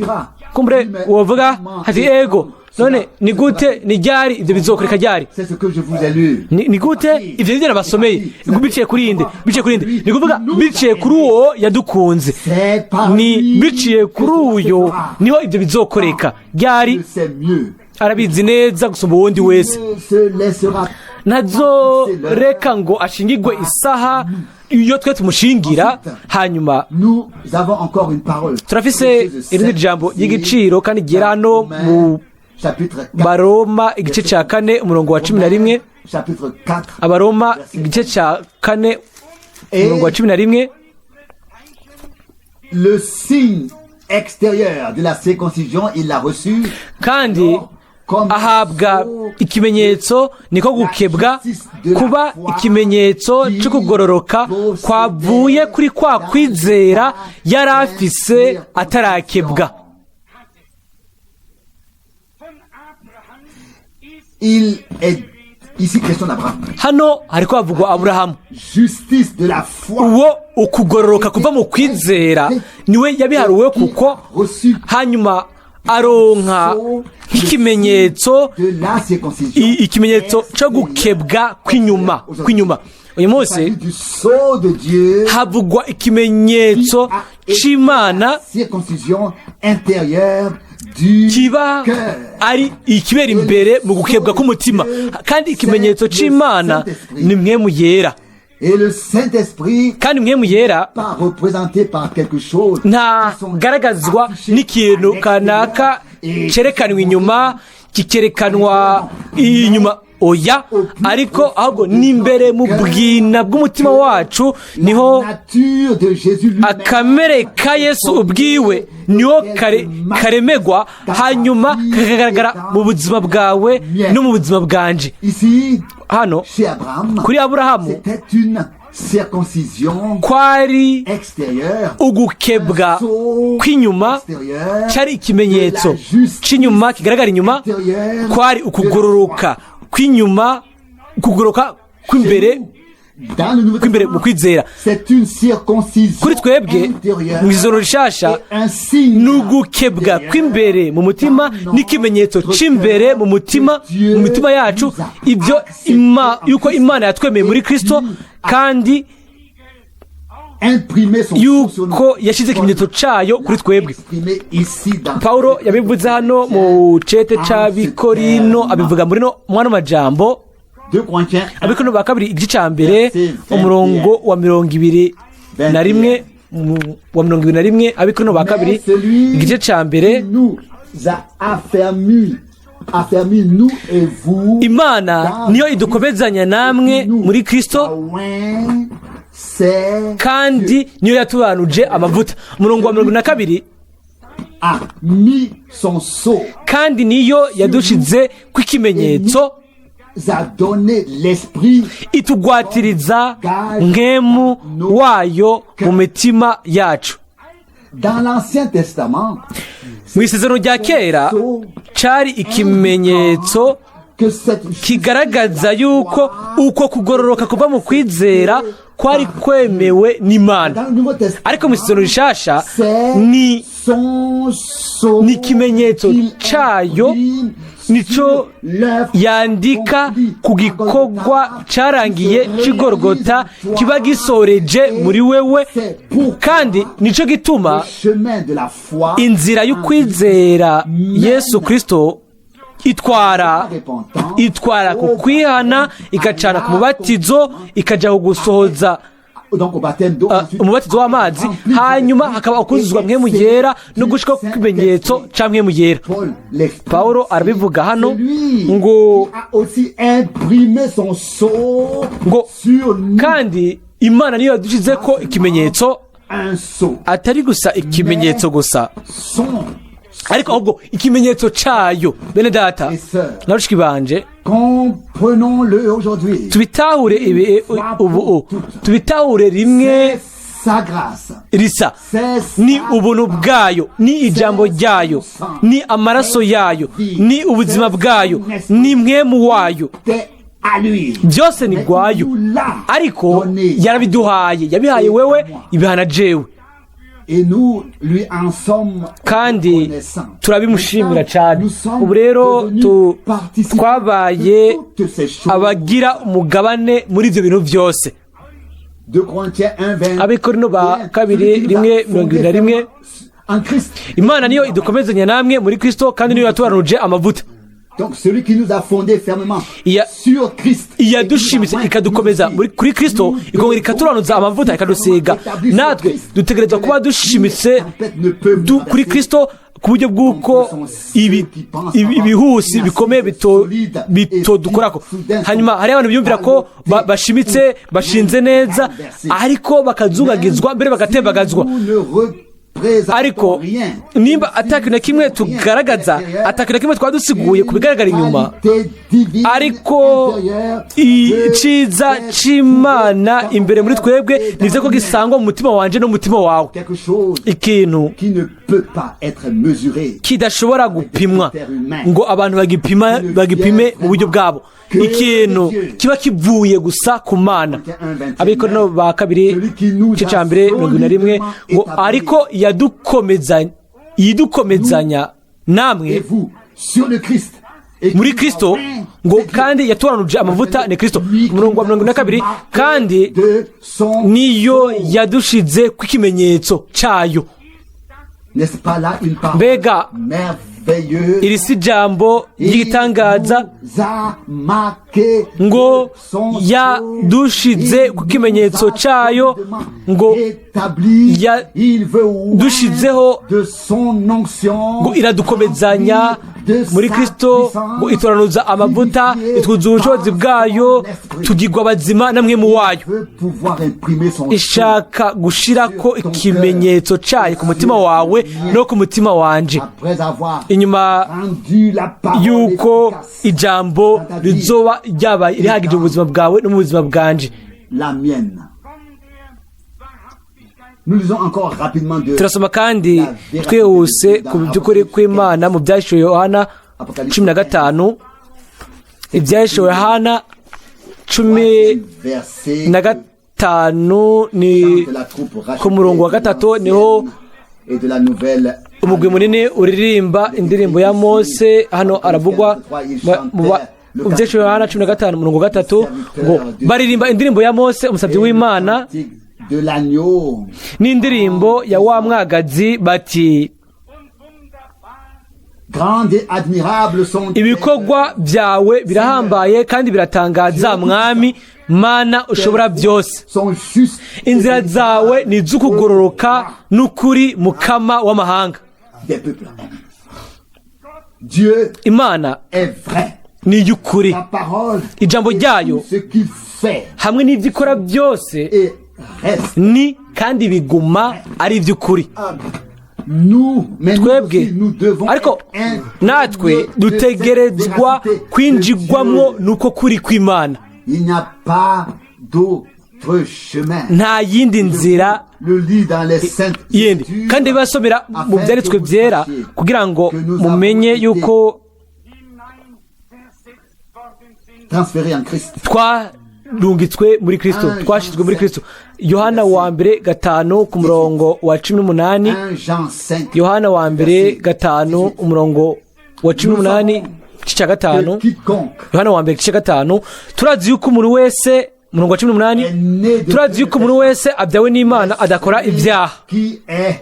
Kumbure wovuga ati: "Ego, none ni gute, ni ryari ibyo bizokoreka, ryari?" C'est ce que je vous ai lu. Ni gute ibyo nibyo nabasomeye? Biciye kuri inde? Biciye kuri inde? Ni kuvuga biciye kuri uwo yadukunze. C'est par Ni lui biciye kuri uyo niho ibyo bizokoreka. Ryari? que c'est mieux. Arabizi neza gusumba uwundi wese. Ne se laissera Ntazoreka ngo ashingirwe isaha iyo twe tumushingira. Hanyuma Nous avons encore une parole. turafise irindi jambo ry'igiciro kandi ryera hano mu Chapitre 4. Baroma igice cya 4, umurongo wa 11. Chapitre 4. Abaroma igice cya 4, umurongo wa 11. Le signe extérieur de la circoncision, il l'a reçu Kandi comme ahabwa ikimenyetso, niko gukebwa, kuba ikimenyetso cyo kugororoka kwavuye kuri kwa kwizera yari afise atarakebwa. Von Abraham ist Il est ici question d'Abraham. Hano hariko havugwa Aburahamu. Justice de la foi. Uwo ukugororoka kuva mu kwizera niwe yabiharuwe, kuko Reçu hanyuma aronka nk'ikimenyetso, de la circoncision. ikimenyetso cyo gukebwa kw'inyuma. Uyu munsi Il s'agit du sceau de Dieu. havugwa ikimenyetso c'Imana Circoncision intérieure du kiba cœur. ari ikibera imbere mu gukebwa k'umutima, kandi ikimenyetso c'Imana ni Mpwemu Yera. Et le Saint-Esprit Kandi Mpwemu Yera pas représenté par quelque chose ntagaragazwa n'ikintu kanaka cerekanwa inyuma, kikerekanwa inyuma, oya, ariko ahubwo n'imbere mu bwina bw'umutima wacu niho La nature de Jésus lui-même akamere ka Yesu ubwiwe niho karemegwa, hanyuma kakagaragara mu buzima bwawe no mu buzima bwanje. Ici, Hano chez Abraham, kuri Aburahamu c'était une circoncision kwari extérieure, ugukebwa kw'inyuma, cyari ikimenyetso cy'inyuma kigaragara inyuma, kwari ukugororoka kw'inyuma, ukugororoka kw'imbere Dans le Nouveau kw'imbere mu Testament, kwizera. c'est une circoncision Kuri twebwe intérieure mu Isezerano Rishasha et un signe ni ugukebwa kw'imbere mu mutima n'ikimenyetso cy'imbere mu mutima, mu mitima yacu, ibyo yuko Imana yatwemeye muri Kristo kandi imprimé son sceau sur nous. yuko yashyize ikimenyetso cyayo kuri twebwe. Exprimé ici dans Paulo yabivuze hano mu cete c'Abikorino, abivuga muri no mwano majambo. 2 Corinthiens Abikorino ba kabiri igice ca mbere, umurongo wa 21, wa 21. Abikorino ba kabiri Mais celui igice ca mbere. qui nous a affermis, affermis nous et vous Imana niyo idukomezanya namwe muri Kristo, Ouais, c'est kandi niyo yatubanuje amavuta. Umurongo wa 22. A mis son sceau, Kandi niyo yadushize kw'ikimenyetso, a donné l'esprit itugwatiriza Mpwemu wayo mu mitima yacu. Dans l'Ancien Testament, Mu Isezerano rya Kera cari ikimenyetso que cette kigaragaza yuko uko kugororoka kuva mu kwizera kwari kwemewe n'Imana. Dans le Nouveau Testament, Ariko mu Isezerano Rishasha c'est ni son sceau ni ikimenyetso qu'il cayo imprime nico sur l'œuvre yandika ku gikorwa carangiye c'Igorogota kiba gisoreje muri wewe. Kandi nico gituma Le chemin de la foi inzira y'ukwizera Yesu Kristo itwara ku kwihana, igacana ku mubatizo, ikajya ku gusohoza donc au baptême d'eau, ensuite, umubatizo w'amazi, hanyuma hakaba ukuzuzwa Mpwemu Yera no gushika ku kimenyetso ca Mpwemu Yera. Paul l'exprime. Paulo arabivuga hano Celui ngo qui a aussi imprimé son sceau ngo sur nous, kandi Imana niyo yadushize ko ikimenyetso, un sceau, atari gusa ikimenyetso gusa, son ariko ahubwo ikimenyetso cayo. Bene data na bashiki banje, Comprenons-le aujourd'hui. Tubitahure ibi ubu, tubitahure rimwe C'est sa grâce. risa. C'est sa Ni ubuntu bwayo, ni ijambo ryayo, ni amaraso yayo, ni ubuzima bwayo, ni mwemu wayo. est à lui. Byose ni rwayo, ariko yarabiduhaye, yabihaye wewe, ibiha na jewe. Et nous lui en sommes Kandi reconnaissants. turabimushimira cyane. Nous sommes Ubu rero devenus participants twabaye de toutes ces choses. abagira umugabane muri ibyo bintu byose. 2 Corinthiens 1, 20. Abakorinto ba kabiri rimwe 71. En Christ. Imana niyo idukomezanya namwe muri Kristo, kandi niyo yaturanuje amavuta. Donc celui qui nous a fondés fermement sur Christ. Iyadushimitse ikadukomeza kuri Kristo, ikongera ikaturanuza amavuta, ikadusiga. Natwe dutegerezwa kuba dushimitse kuri Kristo ku buryo bw'uko ibihusi bikomeye bitodukorako. Hanyuma hariho abantu biyumvira ko bashimitse, bashinze neza, ariko bakazugagizwa, mbere bagatembagazwa. Ariko nimba atakintu na kimwe tugaragaza, atakintu na kimwe twaba dusiguye ku bigaragara inyuma, ariko iciza c'Imana imbere muri twebwe nivyo ko gisangwa mu mutima wanje no mu mutima wawe, Quelque chose ikintu qui ne peut pas être mesuré. kidashobora gupimwa ngo abantu bagipima bagipime mu buryo bwabo, ikintu kiba kivuye gusa ku Mana. Abakorinto ba kabiri igice cya mbere 71 ngo: "Ariko yadukomeza, yidukomezanya namwe Et vous, sur le Christ. Et muri Kristo," ngo kandi yatoranuje amavuta ni Kristo. Umurongo wa 42: "Kandi de son niyo yadushize ku ikimenyetso cyayo." N'est-ce pas là une parole Mbega merveilleuse? iri si ijambo ry'igitangaza? Il nous a marqué Ngo de son yadushize sceau. ku kimenyetso Il nous a cyayo, ngo établi. Il veut yadushizeho, de son onction, ngo iradukomezanya de muri sa Kristo, puissance, ngo itoranuza amavuta, vivifié itwuzuza ubushobozi par bwayo, son esprit. tugirwa abazima namwe mu wayo. Veut pouvoir imprimer son sceau. Ishaka gushirako ikimenyetso cyayo ku mutima wawe no ku mutima wanje, Après avoir inyuma rendu la parole yuko efficace ijambo rizoba ryabaye rihagije mu buzima bwawe no mu buzima bwanje. la mienne. Von der Wahrhaftigkeit Nous lisons encore rapidement de Turasoma kandi twihuse ku by'ukuri kw'Imana mu Byahishuwe Yohana 15, Ibyahishuwe Yohana cumi verset na gatanu, ni de la troupe ku murongo wa gatatu, niho et de la nouvelle umugwi munini uririmba indirimbo ya Mose. Hano aravugwa mu Byahishuwe Yohana 15 umurongo wa gatatu, ngo baririmba indirimbo ya Mose umusabyi w'Imana cantique de l'agneau. n'indirimbo ya wa mwagazi, bati: und wunderbar Grande et admirable sont "Ibikorwa byawe birahambaye kandi biratangaza, Mwami Mana ushobora byose. sont justes Inzira zawe ni iz'ukugororoka n'ukuri, Mukama w'amahanga." des peuples. Dieu Imana est vrai. ni iy'ukuri. La parole, Ijambo ryayo ce qu'il fait hamwe n'ibyo ikora byose et reste. ni kandi biguma ari iby'ukuri. Nous, mais nous Twebwe aussi, nous devons ariko être natwe imprégnés de cette dutegerezwa véracité de kwinjigwamwo Dieu. nuko kuri kw'Imana. Il n'y a pas d'autre chemin. Nta yindi nzira Le lit dans les saintes yindi. Écritures, Kandi basomera mu byanditswe byera kugira ngo mumenye yuko hineinversetzt worden sind transférés en Christ. Twarungitswe muri Kristo, twashyizwe muri Kristo. Yohana wa mbere 5 ku murongo wa 18. 1 Jean 5. Yohana wa mbere 5 umurongo wa 18, igice cya gatanu. Que quiconque Yohana wa mbere igice 5: "Turazi yuko umuntu wese," umurongo wa 18, est né de "turazi yuko umuntu wese abyawe n'Imana adakora ibyaha, qui est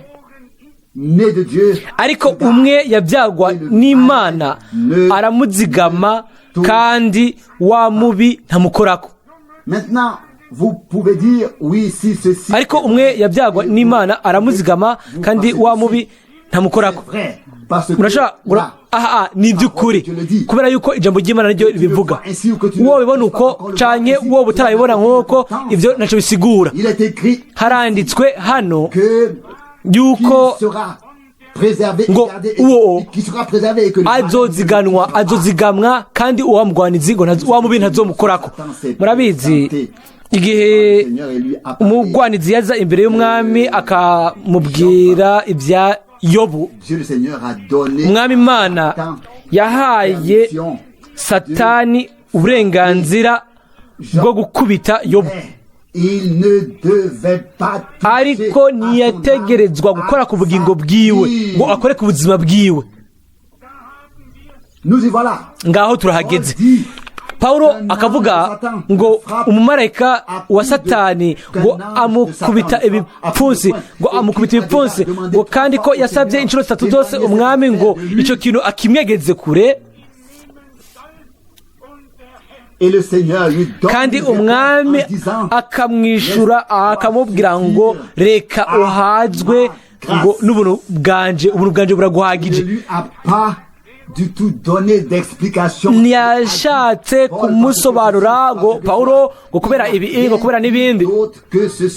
né de Dieu ariko umwe yabyagwa n'Imana aramuzigama, kandi wa mubi ntamukorako." Maintenant, vous pouvez dire oui si ceci Ariko umwe yabyagwa n'Imana aramuzigama, kandi wa mubi ntamukorako. est vrai parce que Murashobora là, aha ni iby'ukuri kubera yuko ijambo ry'Imana naryo ribivuga. Uwo bibona uko canke uwo utarabibona nk'uko, ibyo ntacyo bisigura. Il est écrit Haranditswe hano que yuko qui sera préservé et Ngo gardé et, uwo et qui sera préservé et que le malin azoziganwa azozigamwa kandi uwa mugwanizi ngo wa mubi ntazomukorako. Murabizi, igihe Seigneur et lui a parlé. umugwanizi yaza imbere y'umwami akamubwira ibya Yobu, Dieu le Seigneur a donné umwami Imana yahaye permission. Satani uburenganzira bwo gukubita Yobu, Mais il ne devait pas toucher ariko à son ntiyategerezwa âme, gukora ku à bugingo sa bwiwe vie. ngo akore ku buzima bwiwe. Nous y voilà. Ngaho turahageze. Paul dit, Pawulo akavuga ngo umumarayika wa Satani ngo amukubita ibipfunsi, ngo amukubita ibipfunsi, ngo kandi ko yasabye inshuro zitatu zose umwami ngo icyo kintu akimwegeze kure. Et le Seigneur lui donne Kandi une réponse umwami en disant, akamwishura akamubwira ngo reka uhazwe ngo n'ubuntu bwanje, ubuntu bwanje il ne buraguhagije. lui a pas du tout donné d'explication. Ntiyashatse kumusobanura ngo Pawulo ngo kubera ibi, ngo kubera n'ibindi.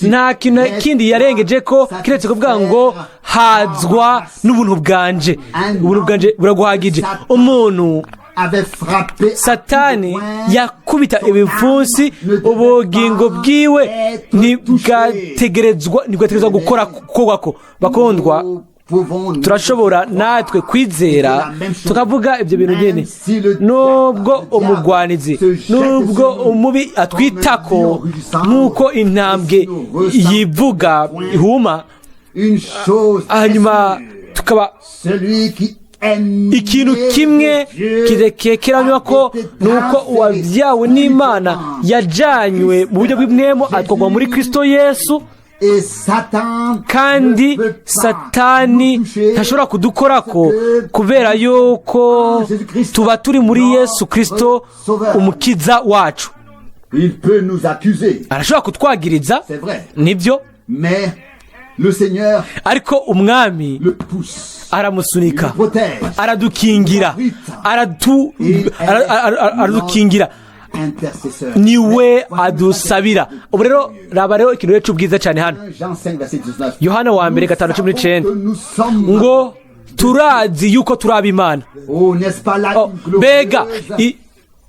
Nta kintu kindi yarengeje ko kiretse kuvuga ngo hazwa n'ubuntu bwanje, ubuntu bwanje buraguhagije. Umuntu avait frappé Satani yakubita ibipfunsi, ubugingo bwiwe ntibwategerezwa gukora kogwako. Bakundwa, turashobora natwe kwizera tukavuga ibyo bintu nyine, nubwo umugwanizi, nubwo umubi atwitako nk'uko intambwe yivuga ihuma, une chose hanyuma tukaba celui qui est né ikintu kimwe de Dieu kirekekeranywa ko ni uko uwabyawe n'Imana yajanywe mu buryo bw'imwemo atwagwa muri Kristo Yesu, et Satan kandi ne peut pas Satani nous toucher ntashobora kudukorako kubera yuko tuba turi muri Yesu Kristo umukiza wacu. Il peut nous accuser, Arashobora kutwagiriza, c'est vrai, nibyo, mais le Seigneur ariko umwami le pousse, il aramusunika, le protège, aradukingira, aradukingira, intercesseur. niwe adusabira. Ubu rero raba rero ikintu rero cy'ubwiza cyane hano. Jean 5, verset 19. Yohana wa mbere Nous gatanu cumi savons n'icenda que nous sommes ngo turazi yuko turi ab'Imana. Oh, n'est-ce pas là Oh, une mbega glorieuse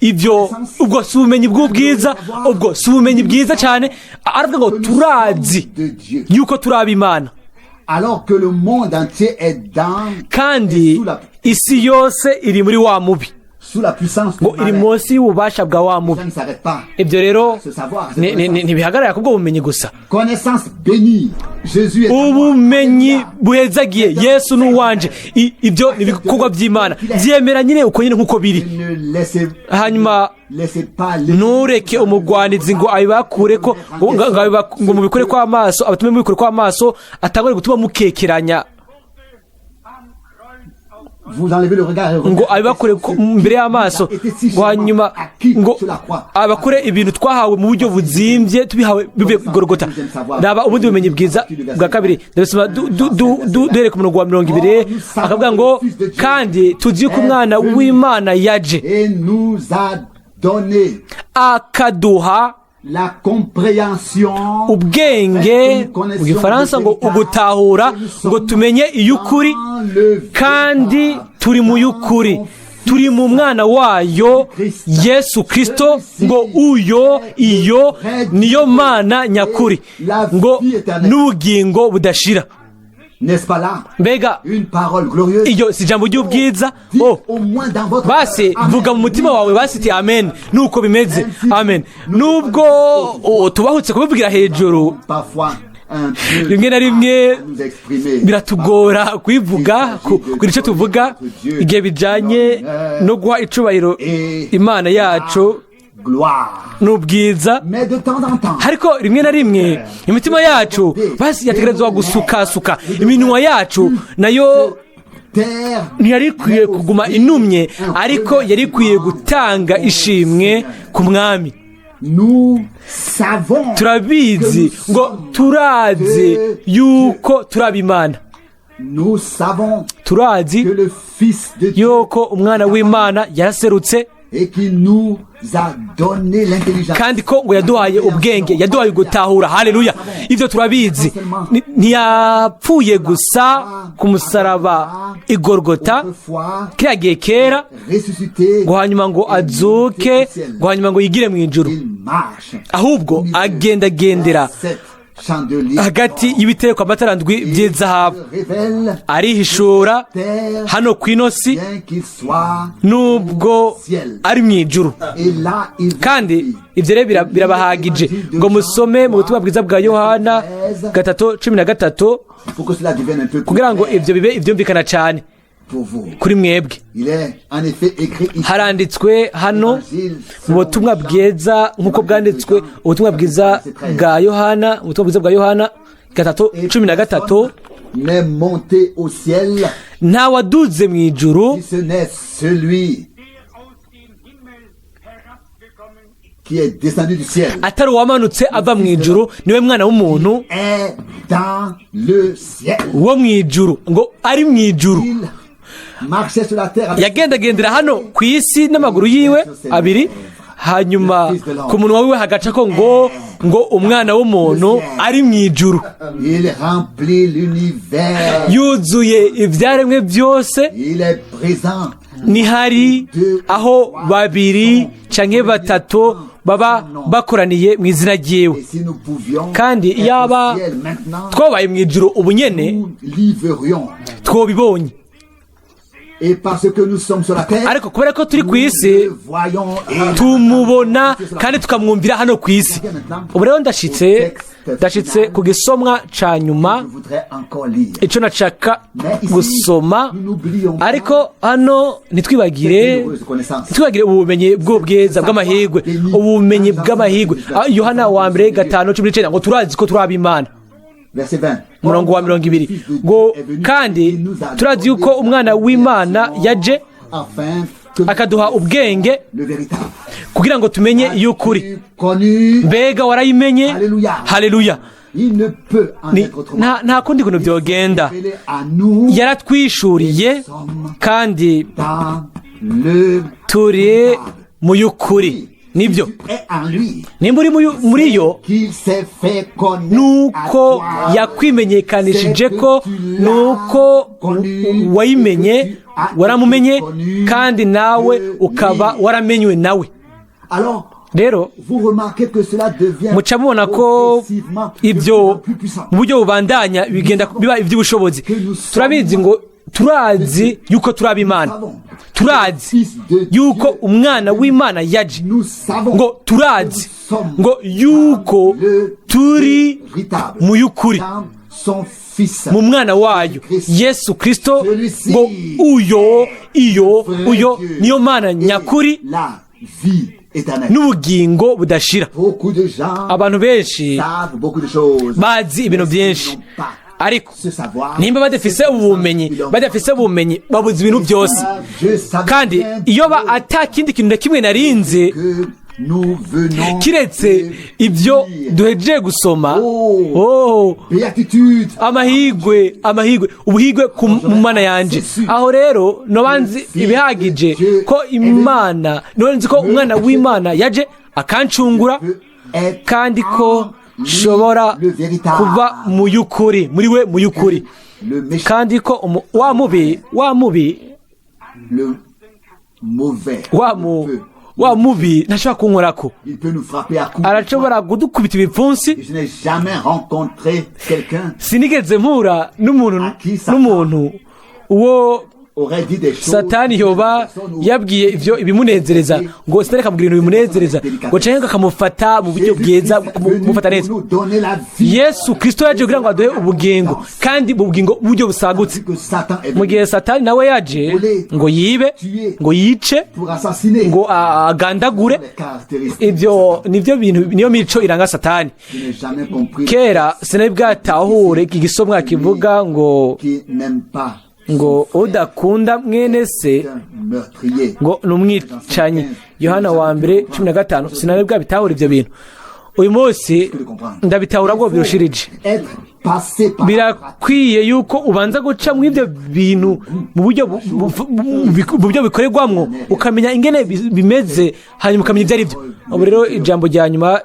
ibyo ubwo si ubumenyi bw'ubwiza? Ubwo si ubumenyi bwiza cyane? Aravuga ngo turazi de Dieu. yuko turi ab'Imana, Alors que le monde entier est dans kandi sous la, isi yose iri muri wa mubi, sous la puissance du ngo iri malin. munsi y'ububasha bwa wa mubi. Ça ne s'arrête pas. Ibyo rero Ce savoir, cette connaissance. ntibihagarara kubwo bumenyi gusa. Connaissance bénie. Jésus est à moi. Ubumenyi buhezagiye, Yesu ni uwanje. Ibyo ni ibikorwa by'Imana, byemera nyine uko nyine nk'uko biri. Ne laissez, Hanyuma ne laissez pas les- ntureke umugwanizi ngo abibakure ko ngo mubikure kw'amaso, abatume mubikure kw'amaso, atangure gutuma mukekeranya, Vous enlevez le regard et ngo regardez abibakure ce imbere y'amaso, qui a été si ngo hanyuma chèrement acquis ngo sur la croix. abakure ibintu twahawe mu buryo buzimbye, tubihawe bivuye ku Gorogota. Raba ubundi bumenyi bwiza bwa kabiri, ndabisoma duhereye ku murongo wa 20, akavuga ngo kandi tuzi yuko umwana w'Imana yaje Et nous a donné akaduha la compréhension ubwenge, mu gifaransa ngo ugutahura, ngo tumenye iy'ukuri, kandi turi mu y'ukuri, turi mu mwana wayo Yesu Kristo, ngo uyo iyo niyo Mana nyakuri, ngo n'ubugingo budashira. N'est-ce pas là Mbega une parole glorieuse? iyo si ijambo ry'ubwiza? Dites Oh, au moins dans votre basi cœur, Amen. vuga mu mutima wawe basi iti amen, nuko bimeze, amen, nubwo oh, tubahutse kubivugira hejuru. Parfois un peu Rimwe na rimwe à nous exprimer. biratugora kubivuga, kugira icyo tuvuga igihe bijyanye no guha icubahiro Imana yacu Gloire. n'ubwiza. Mais de temps en temps, Ariko rimwe na rimwe imitima yacu basi yategerezwa gusukasuka, iminwa yacu nayo terre ntiyari ikwiye kuguma inumye, ariko yari ikwiye gutanga ishimwe ku mwami. Nous savons Turabizi ngo turazi yuko turaba Imana. Nous savons Turazi que le Fils de Dieu yuko umwana w'Imana yaraserutse, Et qu'il nous a donné l'intelligence. Kandi ko ngo yaduhaye ubwenge, yaduhaye gutahura. Haleluya! Ibyo turabizi. Ntiyapfuye gusa ku musaraba igorogota Autrefois, kiriya gihe kera, ressuscité, ngo hanyuma ngo azuke, ngo hanyuma ngo yigire mu ijuru, il marche ahubwo agendagendera sept chandeliers hagati y'ibitereko amatara ndwi by'izahabu, révèle arihishura hano ku ino si, bien qu'il soit nubwo ari mu ijuru. Et là il Kandi ibyo rero birabahagije ngo musome mu butumwa bwiza bwa Yohana 3:13, pour que cela devienne un peu plus kugira ngo clair ibyo bibe ibyumvikana cyane pour vous. kuri mwebwe. Il est en effet écrit ici, Haranditswe hano mu butumwa bwiza nk'uko bwanditswe, ubutumwa bwiza bwa Yohana, ubutumwa bwiza bwa Yohana 3:13: n'est monté au ciel, Nta waduze mu ijuru, si ce n'est celui der aus dem Himmel herabgekommen ist, qui est descendu du ciel, atari uwamanutse ava mu ijuru, niwe mwana w'umuntu est dans le ciel. wo mu ijuru, ngo ari mu ijuru. Il marchait sur la terre avec Yagendagendera hano ku isi n'amaguru yiwe abiri, hanyuma ku munwa wiwe hagaca ko ngo umwana w'umuntu ari mu ijuru. Il remplit l'univers. Yuzuye ibyaremwe byose. Il est présent. Nihari aho babiri canke batatu baba bakoraniye mu izina ryiwe. Et si nous pouvions Kandi être au yaba ciel maintenant, twabaye mu ijuru ubu nyene, nous l'y verrions. twobibonye. Et parce que nous sommes sur la terre, Ariko kubera ko turi ku nous isi, le voyons et tumubona kandi tukamwumvira hano ku isi. Ubu rero ndashitse ku gisomwa ca nyuma, je voudrais encore lire. ico nashaka Mais ici, gusoma. nous n'oublions pas Ariko hano ntitwibagire cette heureuse connaissance. ntitwibagire ubumenyi bw'ubwiza bw'amahirwe, ubumenyi bw'amahirwe. Yohana wa mbere 5:19 ngo turazi ko turi ab'Imana. Verset 20. Umurongo wa 20 ngo kandi turazi yuko umwana w'Imana yaje Afin que akaduha ubwenge le véritable. kugira ngo tumenye iy'ukuri. Connu, Mbega warayimenye? Haleluya. Haleluya! Il ne peut en être autrement. Nta kundi kuntu byogenda. Révélé à nous Yaratwishuriye kandi dans le turi mu y'ukuri, nibyo. Tu es en lui, Nimba uri muri yo, qu'il s'est fait connaître à nuko toi. yakwimenyekanishije ko nuko wayimenye, waramumenye, kandi nawe ukaba waramenywe nawe. Alors, Rero vous remarquez que cela devient muca mubona ko progressivement de ibyo plus en plus puissant. mu buryo bubandanya bigenda biba iby'ubushobozi. Turabizi ngo turazi yuko turi ab'Imana, turazi yuko umwana w'Imana yaje, Nous savons ngo turazi que nous sommes ngo yuko le turi véritable mu y'ukuri, dans son Fils. mu mwana wayo Yesu Kristo, ngo uyo iyo uyo niyo Mana nyakuri La vie éternelle. n'ubugingo budashira. Beaucoup de gens Abantu benshi savent beaucoup de choses. bazi ibintu byinshi, ariko Ce savoir, nimba badafise ubumenyi, badafise ubumenyi, babuze ibintu byose. Je savais Kandi bien iyo ba ata kindi kintu na kimwe narinze que nous venons kiretse de ibyo lire. duhejeje gusoma. Oh, Béatitude. amahigwe, amahigwe, ubuhigwe ku mu Mana yanje. Aho rero noba nzi ibihagije ko Imana, noba nzi ko umwana w'Imana yaje akancungura, Peut être kandi ko en lui nshobora le véritable. kuba mu y'ukuri, muri we mu y'ukuri, Le méchant, kandi ko wa mubi, wa mubi, le mauvais, wa mu peut, wa mubi ntashobora kunkorako. il peut nous frapper à coups. Arashobora kudukubita ibipfunsi. Je n'ai jamais rencontré quelqu'un Sinigeze mpura n'umuntu uwo aurait dit des choses. Satani yoba yabwiye ivyo ibimunezereza, ngo Satani akamubwira ibintu bimunezereza, ngo canke akamufata mu buryo bwiza, kumufata neza. Nous donner la vie. Yesu Kristo yaje kugira ngo aduhe ubugingo, kandi mu bugingo buryo busagutse. Que Satan est Mu venu gihe Satani nawe yaje ngo yibe, ngo yice, pour assassiner ngo agandagure. les caractéristiques. Ibyo nivyo bintu, niyo mico iranga Satani. Je n'ai jamais compris Kera sinari bwatahure igisomwa kivuga ngo qui n'aime pas ngo udakunda mwene se un meurtrier. ngo ni umwicanyi, Yohana wa mbere 15. Sinari bwabitahura ibyo bintu. Uyu munsi ndabitahura bwo birushirije. Être passer par la pratique. Birakwiye yuko ubanza guca mu ibyo bintu mu buryo mu buryo bikorerwamwo, ukamenya ingene bimeze, hanyuma ukamenya ibyo ari byo. Ubu rero ijambo rya nyuma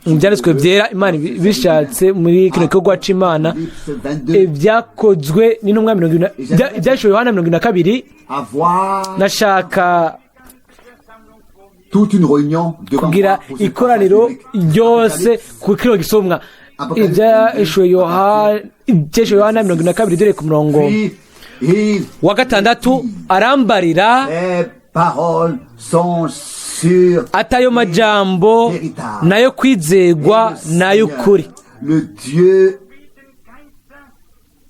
mu Byanditswe Byera, Imana bishatse, muri kino gikorwa c'Imana, Apocalypse 22, Ibyakozwe n'Intumwa 40, Ibyahishuwe Yohana 22. Avoir Nashaka toute une réunion devant kugira moi pour ce ikoraniro passage biblique. ryose ku kino gisomwa, Ibyahishuwe Yohana 22, dore ku murongo Puis, il wa 6, arambarira les paroles sont sûres. Ati ayo majambo nayo kwizegwa n'ay'ukuri. Le Dieu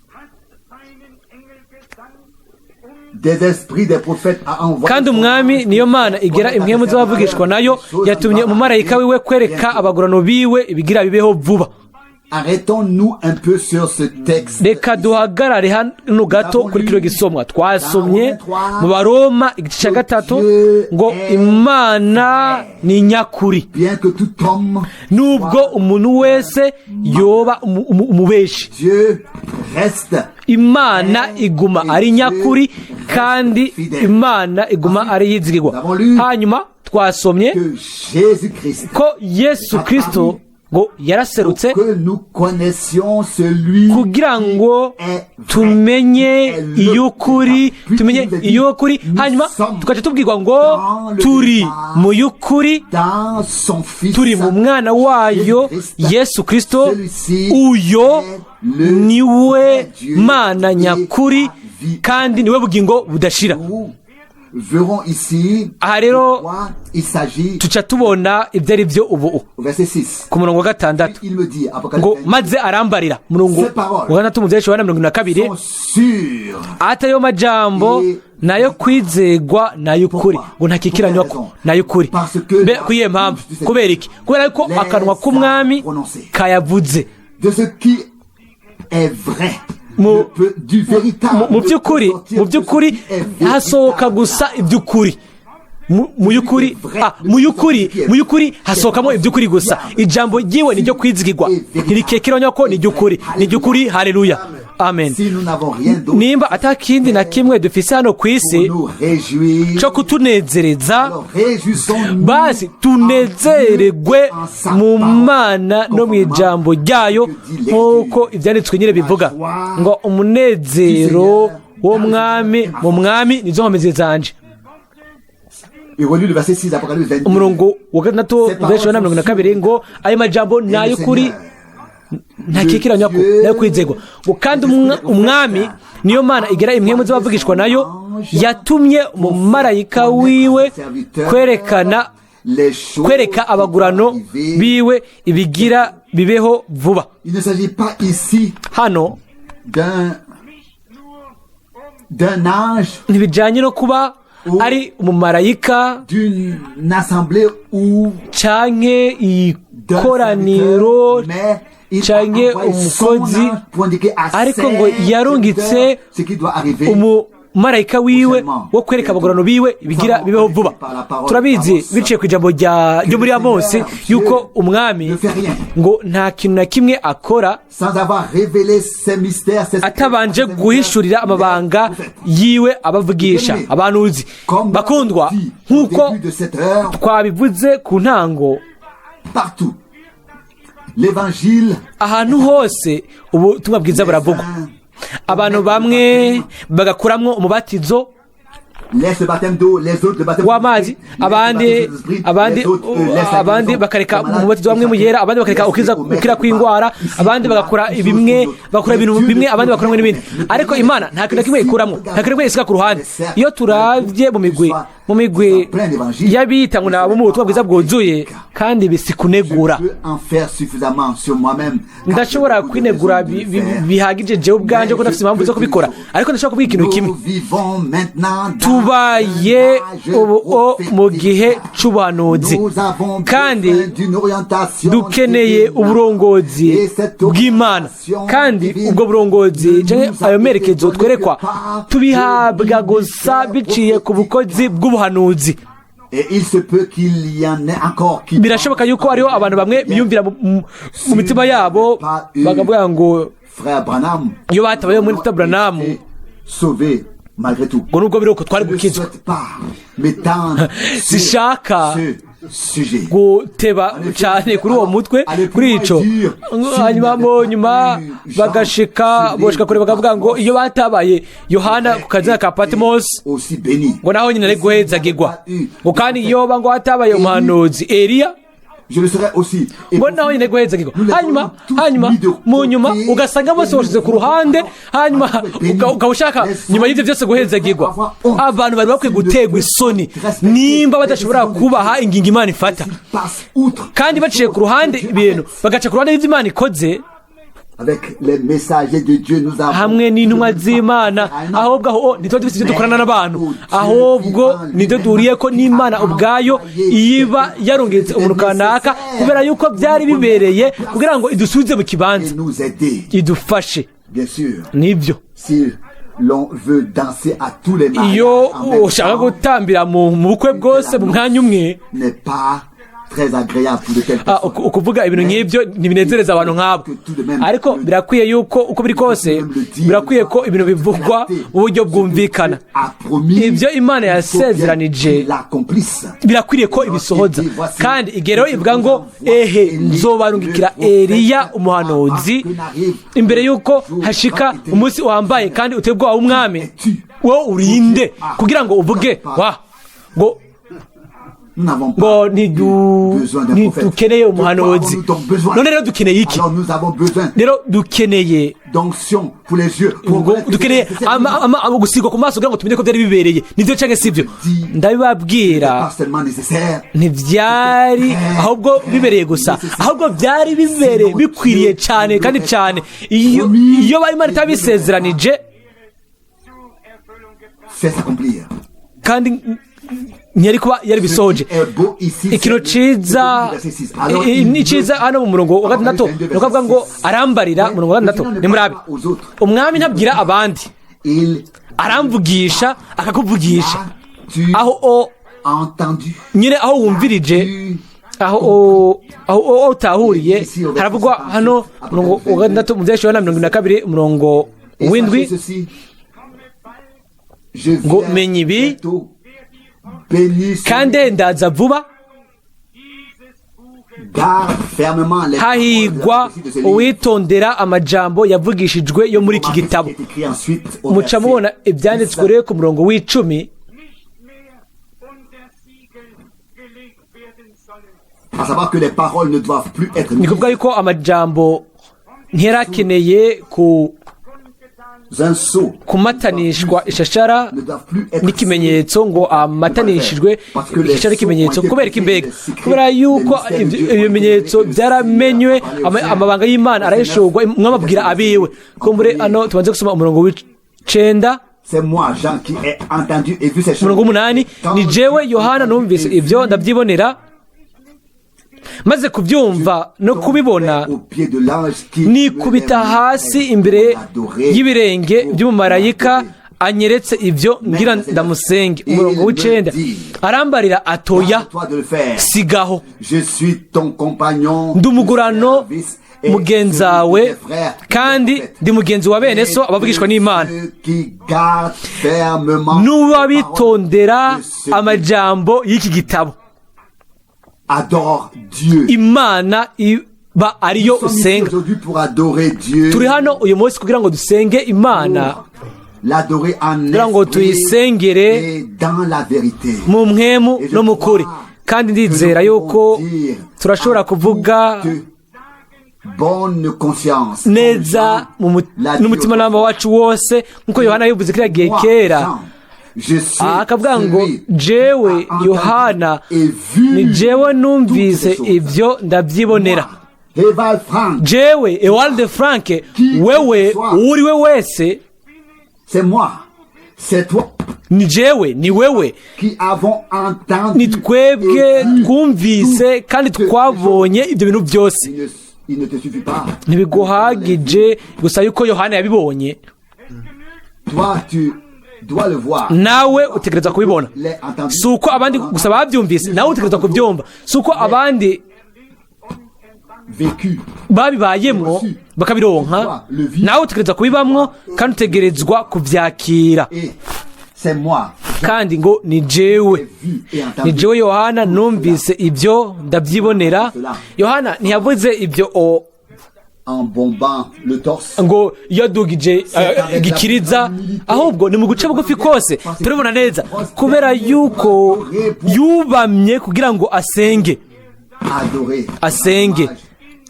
hat seinen Engel gesandt, des esprits des prophètes a envoyé Kandi Umwami niyo Mana igera impwemu z'abavugishwa nayo, yatumye umumarayika wiwe kwereka abagurano biwe ibigira bibeho vuba. Arrêtons-nous un peu sur ce texte. Reka duhagarare hano gato kuri kino gisomwa twasomye mu Baroma igice cya 3, ngo Imana ni nyakuri, Bien que tout homme, nubwo umuntu wese yoba umubeshi, Dieu reste Imana iguma ari nyakuri kandi Imana iguma ari yizigirwa. Hanyuma twasomye que Jésus-Christ, ko Yesu Kirisito ngo yaraserutse pour que nous connaissions celui kugira ngo tumenye iy'ukuri, tumenye iy'ukuri. Hanyuma tugaca tubwirwa ngo turi mu y'ukuri, dans son Fils, turi mu Mwana wayo Yesu Kirisito. Uyo niwe Mana nyakuri kandi niwe bugingo budashira. Nous verrons ici Aha rero de quoi il s'agit tuca tubona ibyo ari byo ubu au verset 6. ku murongo wa 6. Il me dit, Apocalypse Ngo 22, maze arambarira, murongo wa 6 mu Byaheshuwe 22, sont sûrs. Ati ayo majambo nayo kwizegwa n'ay'ukuri, ngo ntakikiranywa ko n'ay'ukuri. Mbe kuyihe mpamvu? Kubera iki? Kubera ko akanwa k'Umwami kayavuze. De ce qui est vrai, ne peut, du véritable, Mu by'ukuri, mu by'ukuri hasohoka gusa iby'ukuri. Mu y'ukuri, mu y'ukuri hasohokamo iby'ukuri gusa. Ijambo ryiwe ni ryo kwizigirwa, ntirikekeranywa ko ni iry'ukuri, ni iry'ukuri. Haleluya, amen. Si nous n'avons rien d'autre Nimba atakindi na kimwe dufise hano ku isi pour nous réjouir, cyo kutunezereza, alors réjouissons-nous basi tunezererwe mu Mana no mu ijambo ryayo, nk'uko Ibyanditswe nyine bivuga ngo umunezero w'Umwami mu Mwami nizo nkomezi zanje. Et relu le verset 6, Apocalypse 22. Umurongo wa 6 Yohana 22, ngo ayo majambo ni ay'ukuri, ntakekeranywa ko nayo kwizegwa, ngo kandi Umwami niyo Mana igera impwemu z'abavugishwa nayo, yatumye umumarayika wiwe kwerekana Les choses kwereka abagurano qui vont arriver. biwe ibigira bibeho vuba. Il ne s'agit pas ici Hano d'un ange, ntibijyanye no kuba ari umumarayika d'une assemblée ou canke d'un ikoraniro serviteur, mais il a canke envoyé son umukozi, ange pour indiquer à ariko ses ngo yarungitse serviteurs ce qui doit arriver. Umumarayika wiwe wo kwereka abagurano biwe ibigira bibeho vuba. Turabizi biciye ku ijambo ryo muri Amosi yuko Umwami ngo nta kintu na kimwe akora Sans avoir révélé ses mystères, ses atabanje guhishurira amabanga yiwe abavugisha, abanuzi. Comme Bakundwa, dit au nk'uko début de cette heure, twabivuze ku ntango, partout, l'évangile ahantu hose ubutumwa bwiza buravugwa, abantu bamwe bagakuramwo umubatizo laisse le baptême d'eau, les autres le baptême w'amazi, abandi abandi abandi bakareka umubatizo bamwe mu yera, abandi bakareka ukiza ukira kw'indwara, abandi bagakora bimwe, bakora ibintu bimwe, abandi bakora n'ibindi, ariko Imana nta kintu na kimwe ikuramo, nta kintu na kimwe isiga ku ruhande. Iyo turavye mu migwi y'abita ngo nabo mu butumwa bwiza bwuzuye, kandi bisikunegura, Je peux en faire suffisamment sur moi-même. Ndashobora kwinegura bihagije jewe ubwanje ko ndafise impamvu zo kubikora, ariko ndashobora kuvuga ikintu kimwe: Nous vivons maintenant dans tubaye un âge ubu mu gihe prophétique. c'ubuhanuzi, Nous avons kandi besoin d'une orientation dukeneye divine. uburongozi Et cette bw'Imana, orientation kandi divine ubwo burongozi ne canke nous a ayo été merekezo donnée twerekwa que par tubihabwa le gusa ministère biciye ku bukozi bw'ubuhanuzi. Et il se peut qu'il y en ait encore qui Birashoboka yuko hariho abantu bamwe biyumvira mu mitima yabo bakavuga ngo Frère Branham iyo batabayeho muri Dr. Branham, été sauvé malgré tout. ngo nubwo biri uko twari Je ne gukizwa. souhaite pas m'étendre sur Sishaka ce sujet. Guteba cyane kuri uwo mutwe, kuri ico. Hanyuma mu nyuma bagashika boshika kure bakavuga ngo iyo batabaye Yohana ku kazina ka Patmos, Aussi béni. ngo naho nyine ari guhezagirwa, ngo kandi yoba ngo hatabaye umuhanuzi Eliya, Je le serais aussi. Et ngo naho nyine guhezagirwa. Hanyuma mu nyuma ugasanga bose bashize ku ruhande, hanyuma ukaba ushaka nyuma y'ibyo byose guhezagirwa. Abantu bari bakwiye guterwa isoni nimba badashobora kubaha ingingo Imana ifata, s'ils passent outre kandi baciye ku ruhande ibintu, bagaca ku ruhande y'ibyo Imana ikoze avec les messagers de Dieu, nous avons hamwe n'intumwa z'Imana. Ahubwo aho ntituba dufite ibyo dukorana n'abantu, ahubwo nibyo duhuriye ko n'Imana ubwayo iba yarungitse umuntu kanaka kubera yuko byari bibereye kugira ngo idusubize mu kibanza, et nous aider. idufashe. Bien sûr, Nibyo. si l'on veut danser à tous les mariages Iyo en même ushaka temps, gutambira mu bukwe bwose mu mwanya umwe, n'est pas très agréable pour de telles Ah, personnes. ukuvuga ibintu nk'ibyo ntibinezereza abantu nk'abo, ariko birakwiye yuko uko biri kose birakwiye ko ibintu bivugwa mu buryo bwumvikana. A promis, Ibyo Imana il faut bien yasezeranije, qu'il l'accomplisse. birakwiriye ko ibisohoza. Kandi igihe rero ivuga ngo: "Ehe, nzobarungikira Eliya umuhanuzi imbere y'uko hashika umunsi wambaye kandi uteye ubwoba w'Umwami," wowe urinde kugira ngo uvuge wa ngo Nous n'avons ngo pas besoin d'un prophète. ntidukeneye De quoi umuhanuzi. avons-nous donc besoin? None rero dukeneye iki? Alors nous avons besoin Rero dukeneye d'onction pour les yeux, pour ngo reconnaître que dukeneye c'est nécessaire. gusigwa ku maso kugira ngo tumenye ko byari bibereye. Nibyo cyangwa si ibyo? Ndabibabwira, Pas seulement nécessaire, ntibyari ahubwo bibereye gusa, ahubwo byari bibereye bikwiriye cyane kandi cyane. Iyo bari Imana itabisezeranije Zur Erfüllung gebracht. fait s'accomplir. kandi ntiyari kuba yari bisohoje. Est beau ici, Ikintu c'est ciza verset 6. Alors, ni ciza hano mu murongo wa gatandatu, ni ukuvuga ngo arambarira. Mu murongo wa gatandatu nimurabe: umwami ntabwira abandi, Il aramvugisha, akakuvugisha. Tu Aho o entendu. nyine aho wumvirije, Tu aho utahuriye. Haravugwa hano murongo wa gatandatu mu Byahishuriwe Yohana 22, umurongo Et w'indwi, sachez ceci, je ngo viens menya ibi, bientôt. Béni celui kandi ndaza vuba, Dieses Buches garde fermement les paroles de la hahigwa prophétie de ce livre. uwitondera amajambo yavugishijwe yo muri iki Remarquez ce gitabo. qui est écrit ensuite au Muca verset mubona ibyanditswe 10. rero ku murongo w'icumi. Nicht mehr unter Siegel gelegt werden sollen. À savoir que les paroles ne doivent plus être Ni kuvuga yuko amajambo ntiyarakeneye ku Kundgetan un sceau, kumatanishwa ishashara ne doivent plus être n'ikimenyetso, ngo amatanishijwe ishashara n'ikimenyetso. Kubera ko imbega, kubera yuko ibyo bimenyetso byaramenywe, amabanga y'Imana arahishurwa, mwamabwira abiwe. Kumbure hano tubanze gusoma umurongo w'icenda. C'est moi, Jean, qui ai entendu et vu ces choses. Umurongo w'umunani: ni jewe Yohana numvise ibyo ndabyibonera. Maze kubyumva no kubibona, Au pied de l'ange qui nikubita hasi imbere y'ibirenge by'umumarayika anyeretse ibyo, ngira ndamusenge. Umurongo w'icenda: arambarira atoya, Toi de le faire. sigaho. Je suis ton compagnon Ndi umugurano de service et mugenzawe, celui de tes frères, kandi les prophètes. ndi mugenzi wa bene so abavugishwa n'Imana, Ceux qui gardent fermement n'uwabitondera les paroles de ce amajambo y'iki gitabo. Adore Dieu. Imana iba ariyo Nous sommes ici usenga. aujourd'hui pour adorer Dieu. Turi hano uyu munsi kugira ngo dusenge Imana, L'adorer en kugira ngo esprit tuyisengere et dans la vérité. mu mpwemu no mu kuri. Kandi ndizera yuko turashobora kuvuga Bonne conscience. neza n'umutimanama wacu wose, nk'uko Yohana yabivuze kiriya gihe kera, akavuga ngo: "Jewe Yohana, ni jewe numvise ibyo ndabyibonera." Ewald Frank, Jewe Ewald Frank, wewe uwo we wese, c'est moi, c'est toi ni jewe, ni wewe, qui avons entendu ni twebwe et vu twumvise kandi toutes twabonye ibyo bintu byose. Il ne te suffit pas. Ntibiguhagije gusa yuko Yohana yabibonye. Toi, tu dois le voir. Nawe utegereza kubibona. L'ai entendu. Si uko abandi gusa babyumvise, nawe utegereza kubyumva. Si uko abandi Vécu. babibayemwo bakabironka, nawe utegereza kubibamwo kandi utegerezwa kubyakira. Et c'est moi. Kandi ngo ni jewe, J'ai vu et entendu. ni jewe Yohana numvise ibyo, ndabyibonera. Yohana ntiyavuze ibyo o En bombant le torse. ngo yadugije igikiriza, ahubwo ni mu guca bugufi kose. Turabibona neza kubera yuko yubamye kugira ngo asenge. Adoré. Asenge,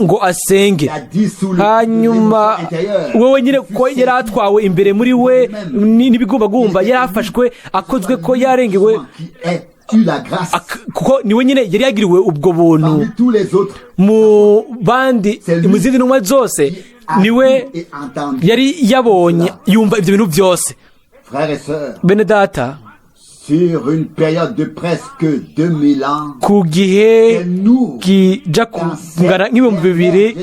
ngo asenge. Il a dit sous le Hanyuma l'émotion intérieure. wewe nyine ko yari atwawe imbere muri we n'ibigumbagumba, yari afashwe, akozwe ko, yarengewe. Qui ait eu la grâce Kuko niwe nyine yari yagiriwe ubwo buntu parmi tous les autres mu bandi, mu zindi ntumwa zose, qui a niwe vu et entendu. yari yabonye, yumva ibyo bintu byose. Frères et sœurs, Bene data, sur une période de presque 2000 ans, ku gihe c'est nous kija kungana nk'2000,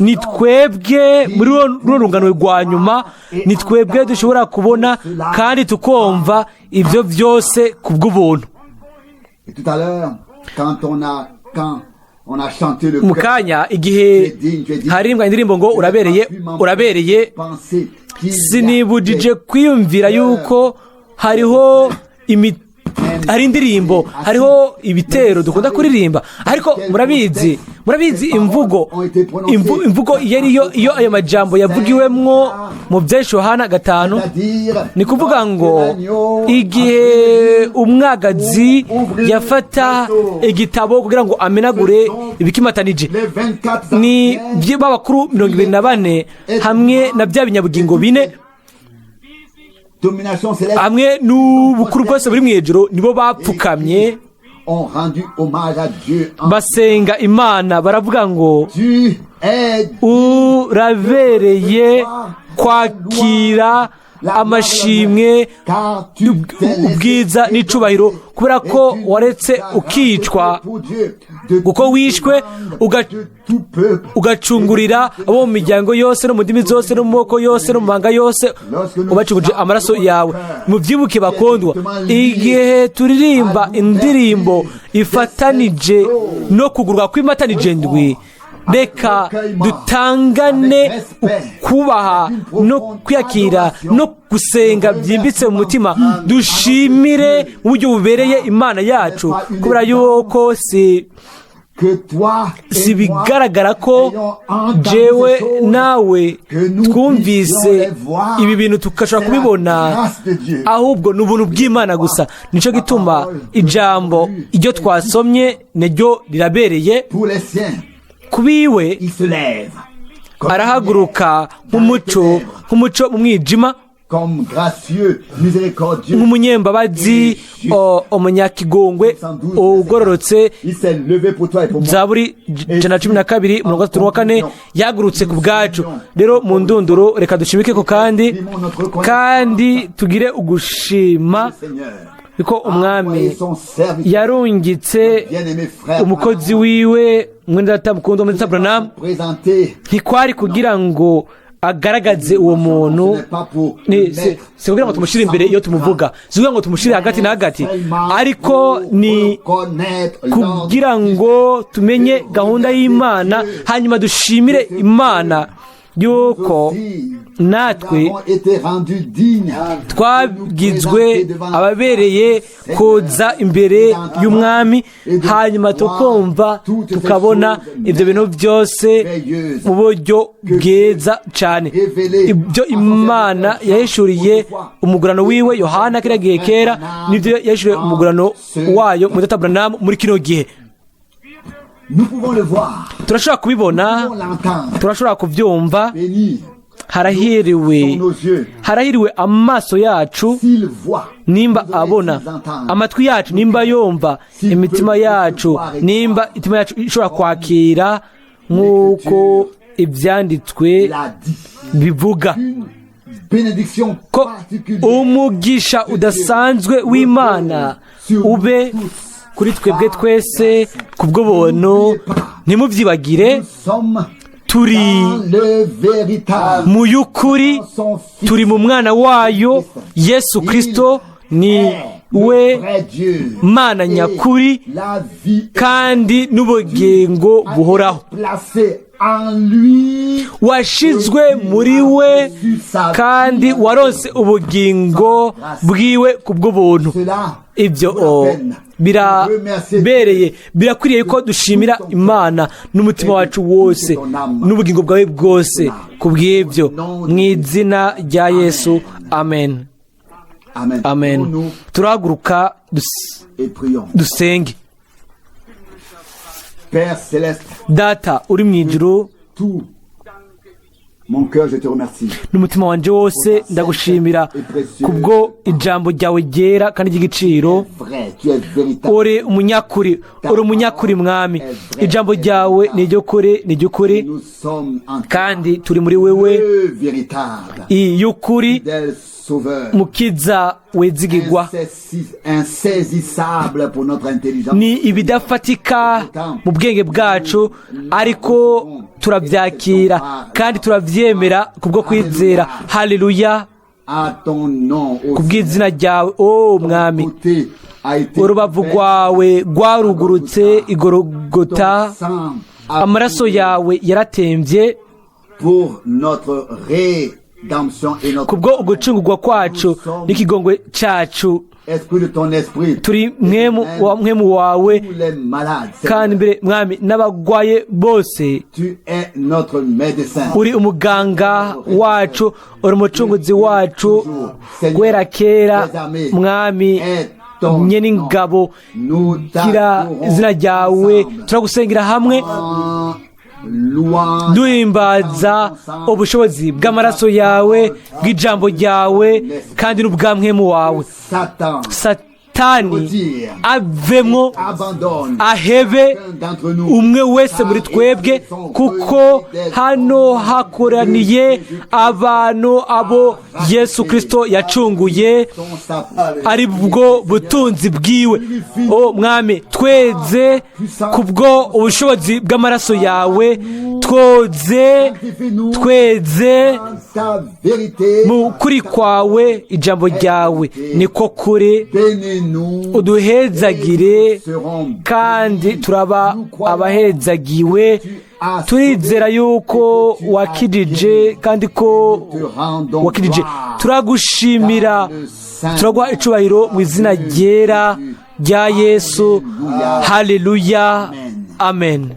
ni twebwe muri runo rungano rwa nyuma, ni twebwe dushobora kubona kandi tukumva ibyo byose ku bw'ubuntu. Et tout à l'heure, quand on a chanté le Mu chœur, kanya igihe haririmbwa indirimbo ngo "Urabereye, urabereye", penser qu'il y a sinibujije kwiyumvira yuko hariho hari indirimbo, hariho ibitero dukunda kuririmba, ariko murabizi imvugo iyo ariyo, iyo ayo majambo yavugiwemwo mu byinshi Yohana 5. C'est-à-dire, Ni kuvuga ngo igihe umwagazi yafata igitabo kugira ngo amenagure ibikimatanije, les 24 ni anciens b'abakuru 24 hamwe na bya binyabugingo bine domination céleste hamwe n'ubukuru bwose buri mu ijuru, nibo bapfukamye ont rendu hommage à Dieu en basenga Imana, baravuga ngo: Tu es "Urabereye kwakira amashimwe, ubwiza n'icubahiro, kubera ko waretse ukicwa, kuko wishwe ugacungurira abo mu miryango yose no mu ndimi zose no mu moko yose no mu mahanga yose, ubacunguje amaraso yawe." Mubyibuke bakundwa, igihe turirimba indirimbo ifatanije no kugurwa kw'imatanije ndwi, reka dutangane kubaha no kwiyakira no gusenga byimbitse mu mutima, dushimire mu buryo bubereye Imana yacu, kubera yuko si bigaragara ko jewe nawe twumvise ibi bintu tugashobora kubibona, ahubwo ni ubuntu bw'Imana gusa. Nicyo gituma ijambo iryo twasomye niryo rirabereye kubiwe. Arahaguruka nk'umuco, nk'umuco mu mwijima, nk'umunyembabazi, umunyakigongwe, ugororotse. Zaburi 112 34. Yagurutse ku bwacu. Rero mu ndunduro, reka dushimike ko kandi tugire ugushima ko Umwami yarungitse umukozi wiwe, mwene data mukundwa, mwene data Branham. Ntikwari kugira ngo agaragaze uwo muntu, si kugira ngo tumushyire imbere iyo tumuvuga, si kugira ngo tumushyire hagati na hagati, ariko ni kugira ngo tumenye gahunda y'Imana, hanyuma dushimire Imana yuko natwe twagizwe ababereye koza imbere y'Umwami, hanyuma tukumva, tukabona ibyo bintu byose mu buryo bwiza cyane, ibyo Imana yahishuriye umugurano wiwe Yohana kiriya gihe kera, n'ibyo yahishuriye umugurano wayo muri data Branham muri kino gihe. Turashobora kubibona, turashobora kubyumva. Harahiriwe, harahiriwe amaso yacu nimba abona, amatwi yacu nimba yumva, imitima yacu nimba imitima yacu ishobora kwakira nk'uko Ibyanditswe bivuga ko umugisha udasanzwe w'Imana ube kuri twebwe twese ku bw'ubuntu. Ntimubyibagire. Turi Dans le véritable. mu y'ukuri, Son Fils. turi mu mwana wayo Yesu Kristo, ni Est le we vrai Dieu. Mana Et nyakuri la vie kandi n'ubugingo a été buhoraho. placée en lui. Washizwe muri we kandi waronse ubugingo bwiwe ku bw'ubuntu. Cela Ibyo vaut la peine de remercier birabereye, birakwiriye ko dushimira Imana n'umutima wacu wose n'ubugingo bwawe bwose ku bw'ibyo, mu izina rya Yesu, amen. Amen. Amen. Nous Turahaguruka et prions. dusenge. Père céleste, Data uri mu ijuru, tout mon cœur, je te remercie. N'umutima wanjye wose ndagushimira kubwo ijambo ryawe ryera kandi ry'igiciro. Vrai, tu es véritable. Uri umunyakuri, uri umunyakuri Mwami. Ijambo ryawe ni iry'ukuri, ni iry'ukuri. Nous sommes en toi, Kandi turi muri wewe, le véritable, iy'ukuri, fidèle sauveur, mukiza wizigirwa. Insaisissable pour notre intelligence. Ni ibidafatika mu bwenge bwacu, ariko turabyakira kandi turabyemera kubwo kwizera. Haleluya! À ton nom, ô Ku bw'izina ryawe, o Mwami. côté a été Urubavu ouvert, rwawe rwarugurutse igorogota, ton sang a amaraso coulé yawe yaratembye pour notre rédemption et notre kubwo ugucungurwa kwacu n'ikigongwe cyacu. Esprit de ton esprit. Turi mwemu wa mwemu wawe. Tous les malades, Seigneur, Kandi mbere, Mwami, n'abagwaye bose. tu es notre médecin. Uri umuganga wacu, uri umucunguzi wacu guhera kera, Mwami nyene ingabo. Nous Gira t'adorons izina ryawe. ensemble. Turagusengera hamwe, En louant duhimbaza ubushobozi bw'amaraso yawe, bw'ijambo ryawe kandi n'ubwamwemu wawe. Satan Satani avemwo, abandonne ahebe chacun d'entre nous. umwe wese muri twebwe, kuko hano hakoraniye abantu abo Yesu Kristo yacunguye, Son sa- ari bwo butunzi bwiwe. O Mwami, tweze kubwo ubushobozi bw'amaraso yawe, twoze, tweze En ta vérité, mu kuri kwawe. Ijambo ryawe niko kuri. bénis-nous. Uduhezagire Serons kandi turaba abahezagiwe. Turizera yuko wakijije kandi ko wakijije. Turagushimira, turaguha icubahiro mu izina ryera rya Yesu. Haleluya, amen.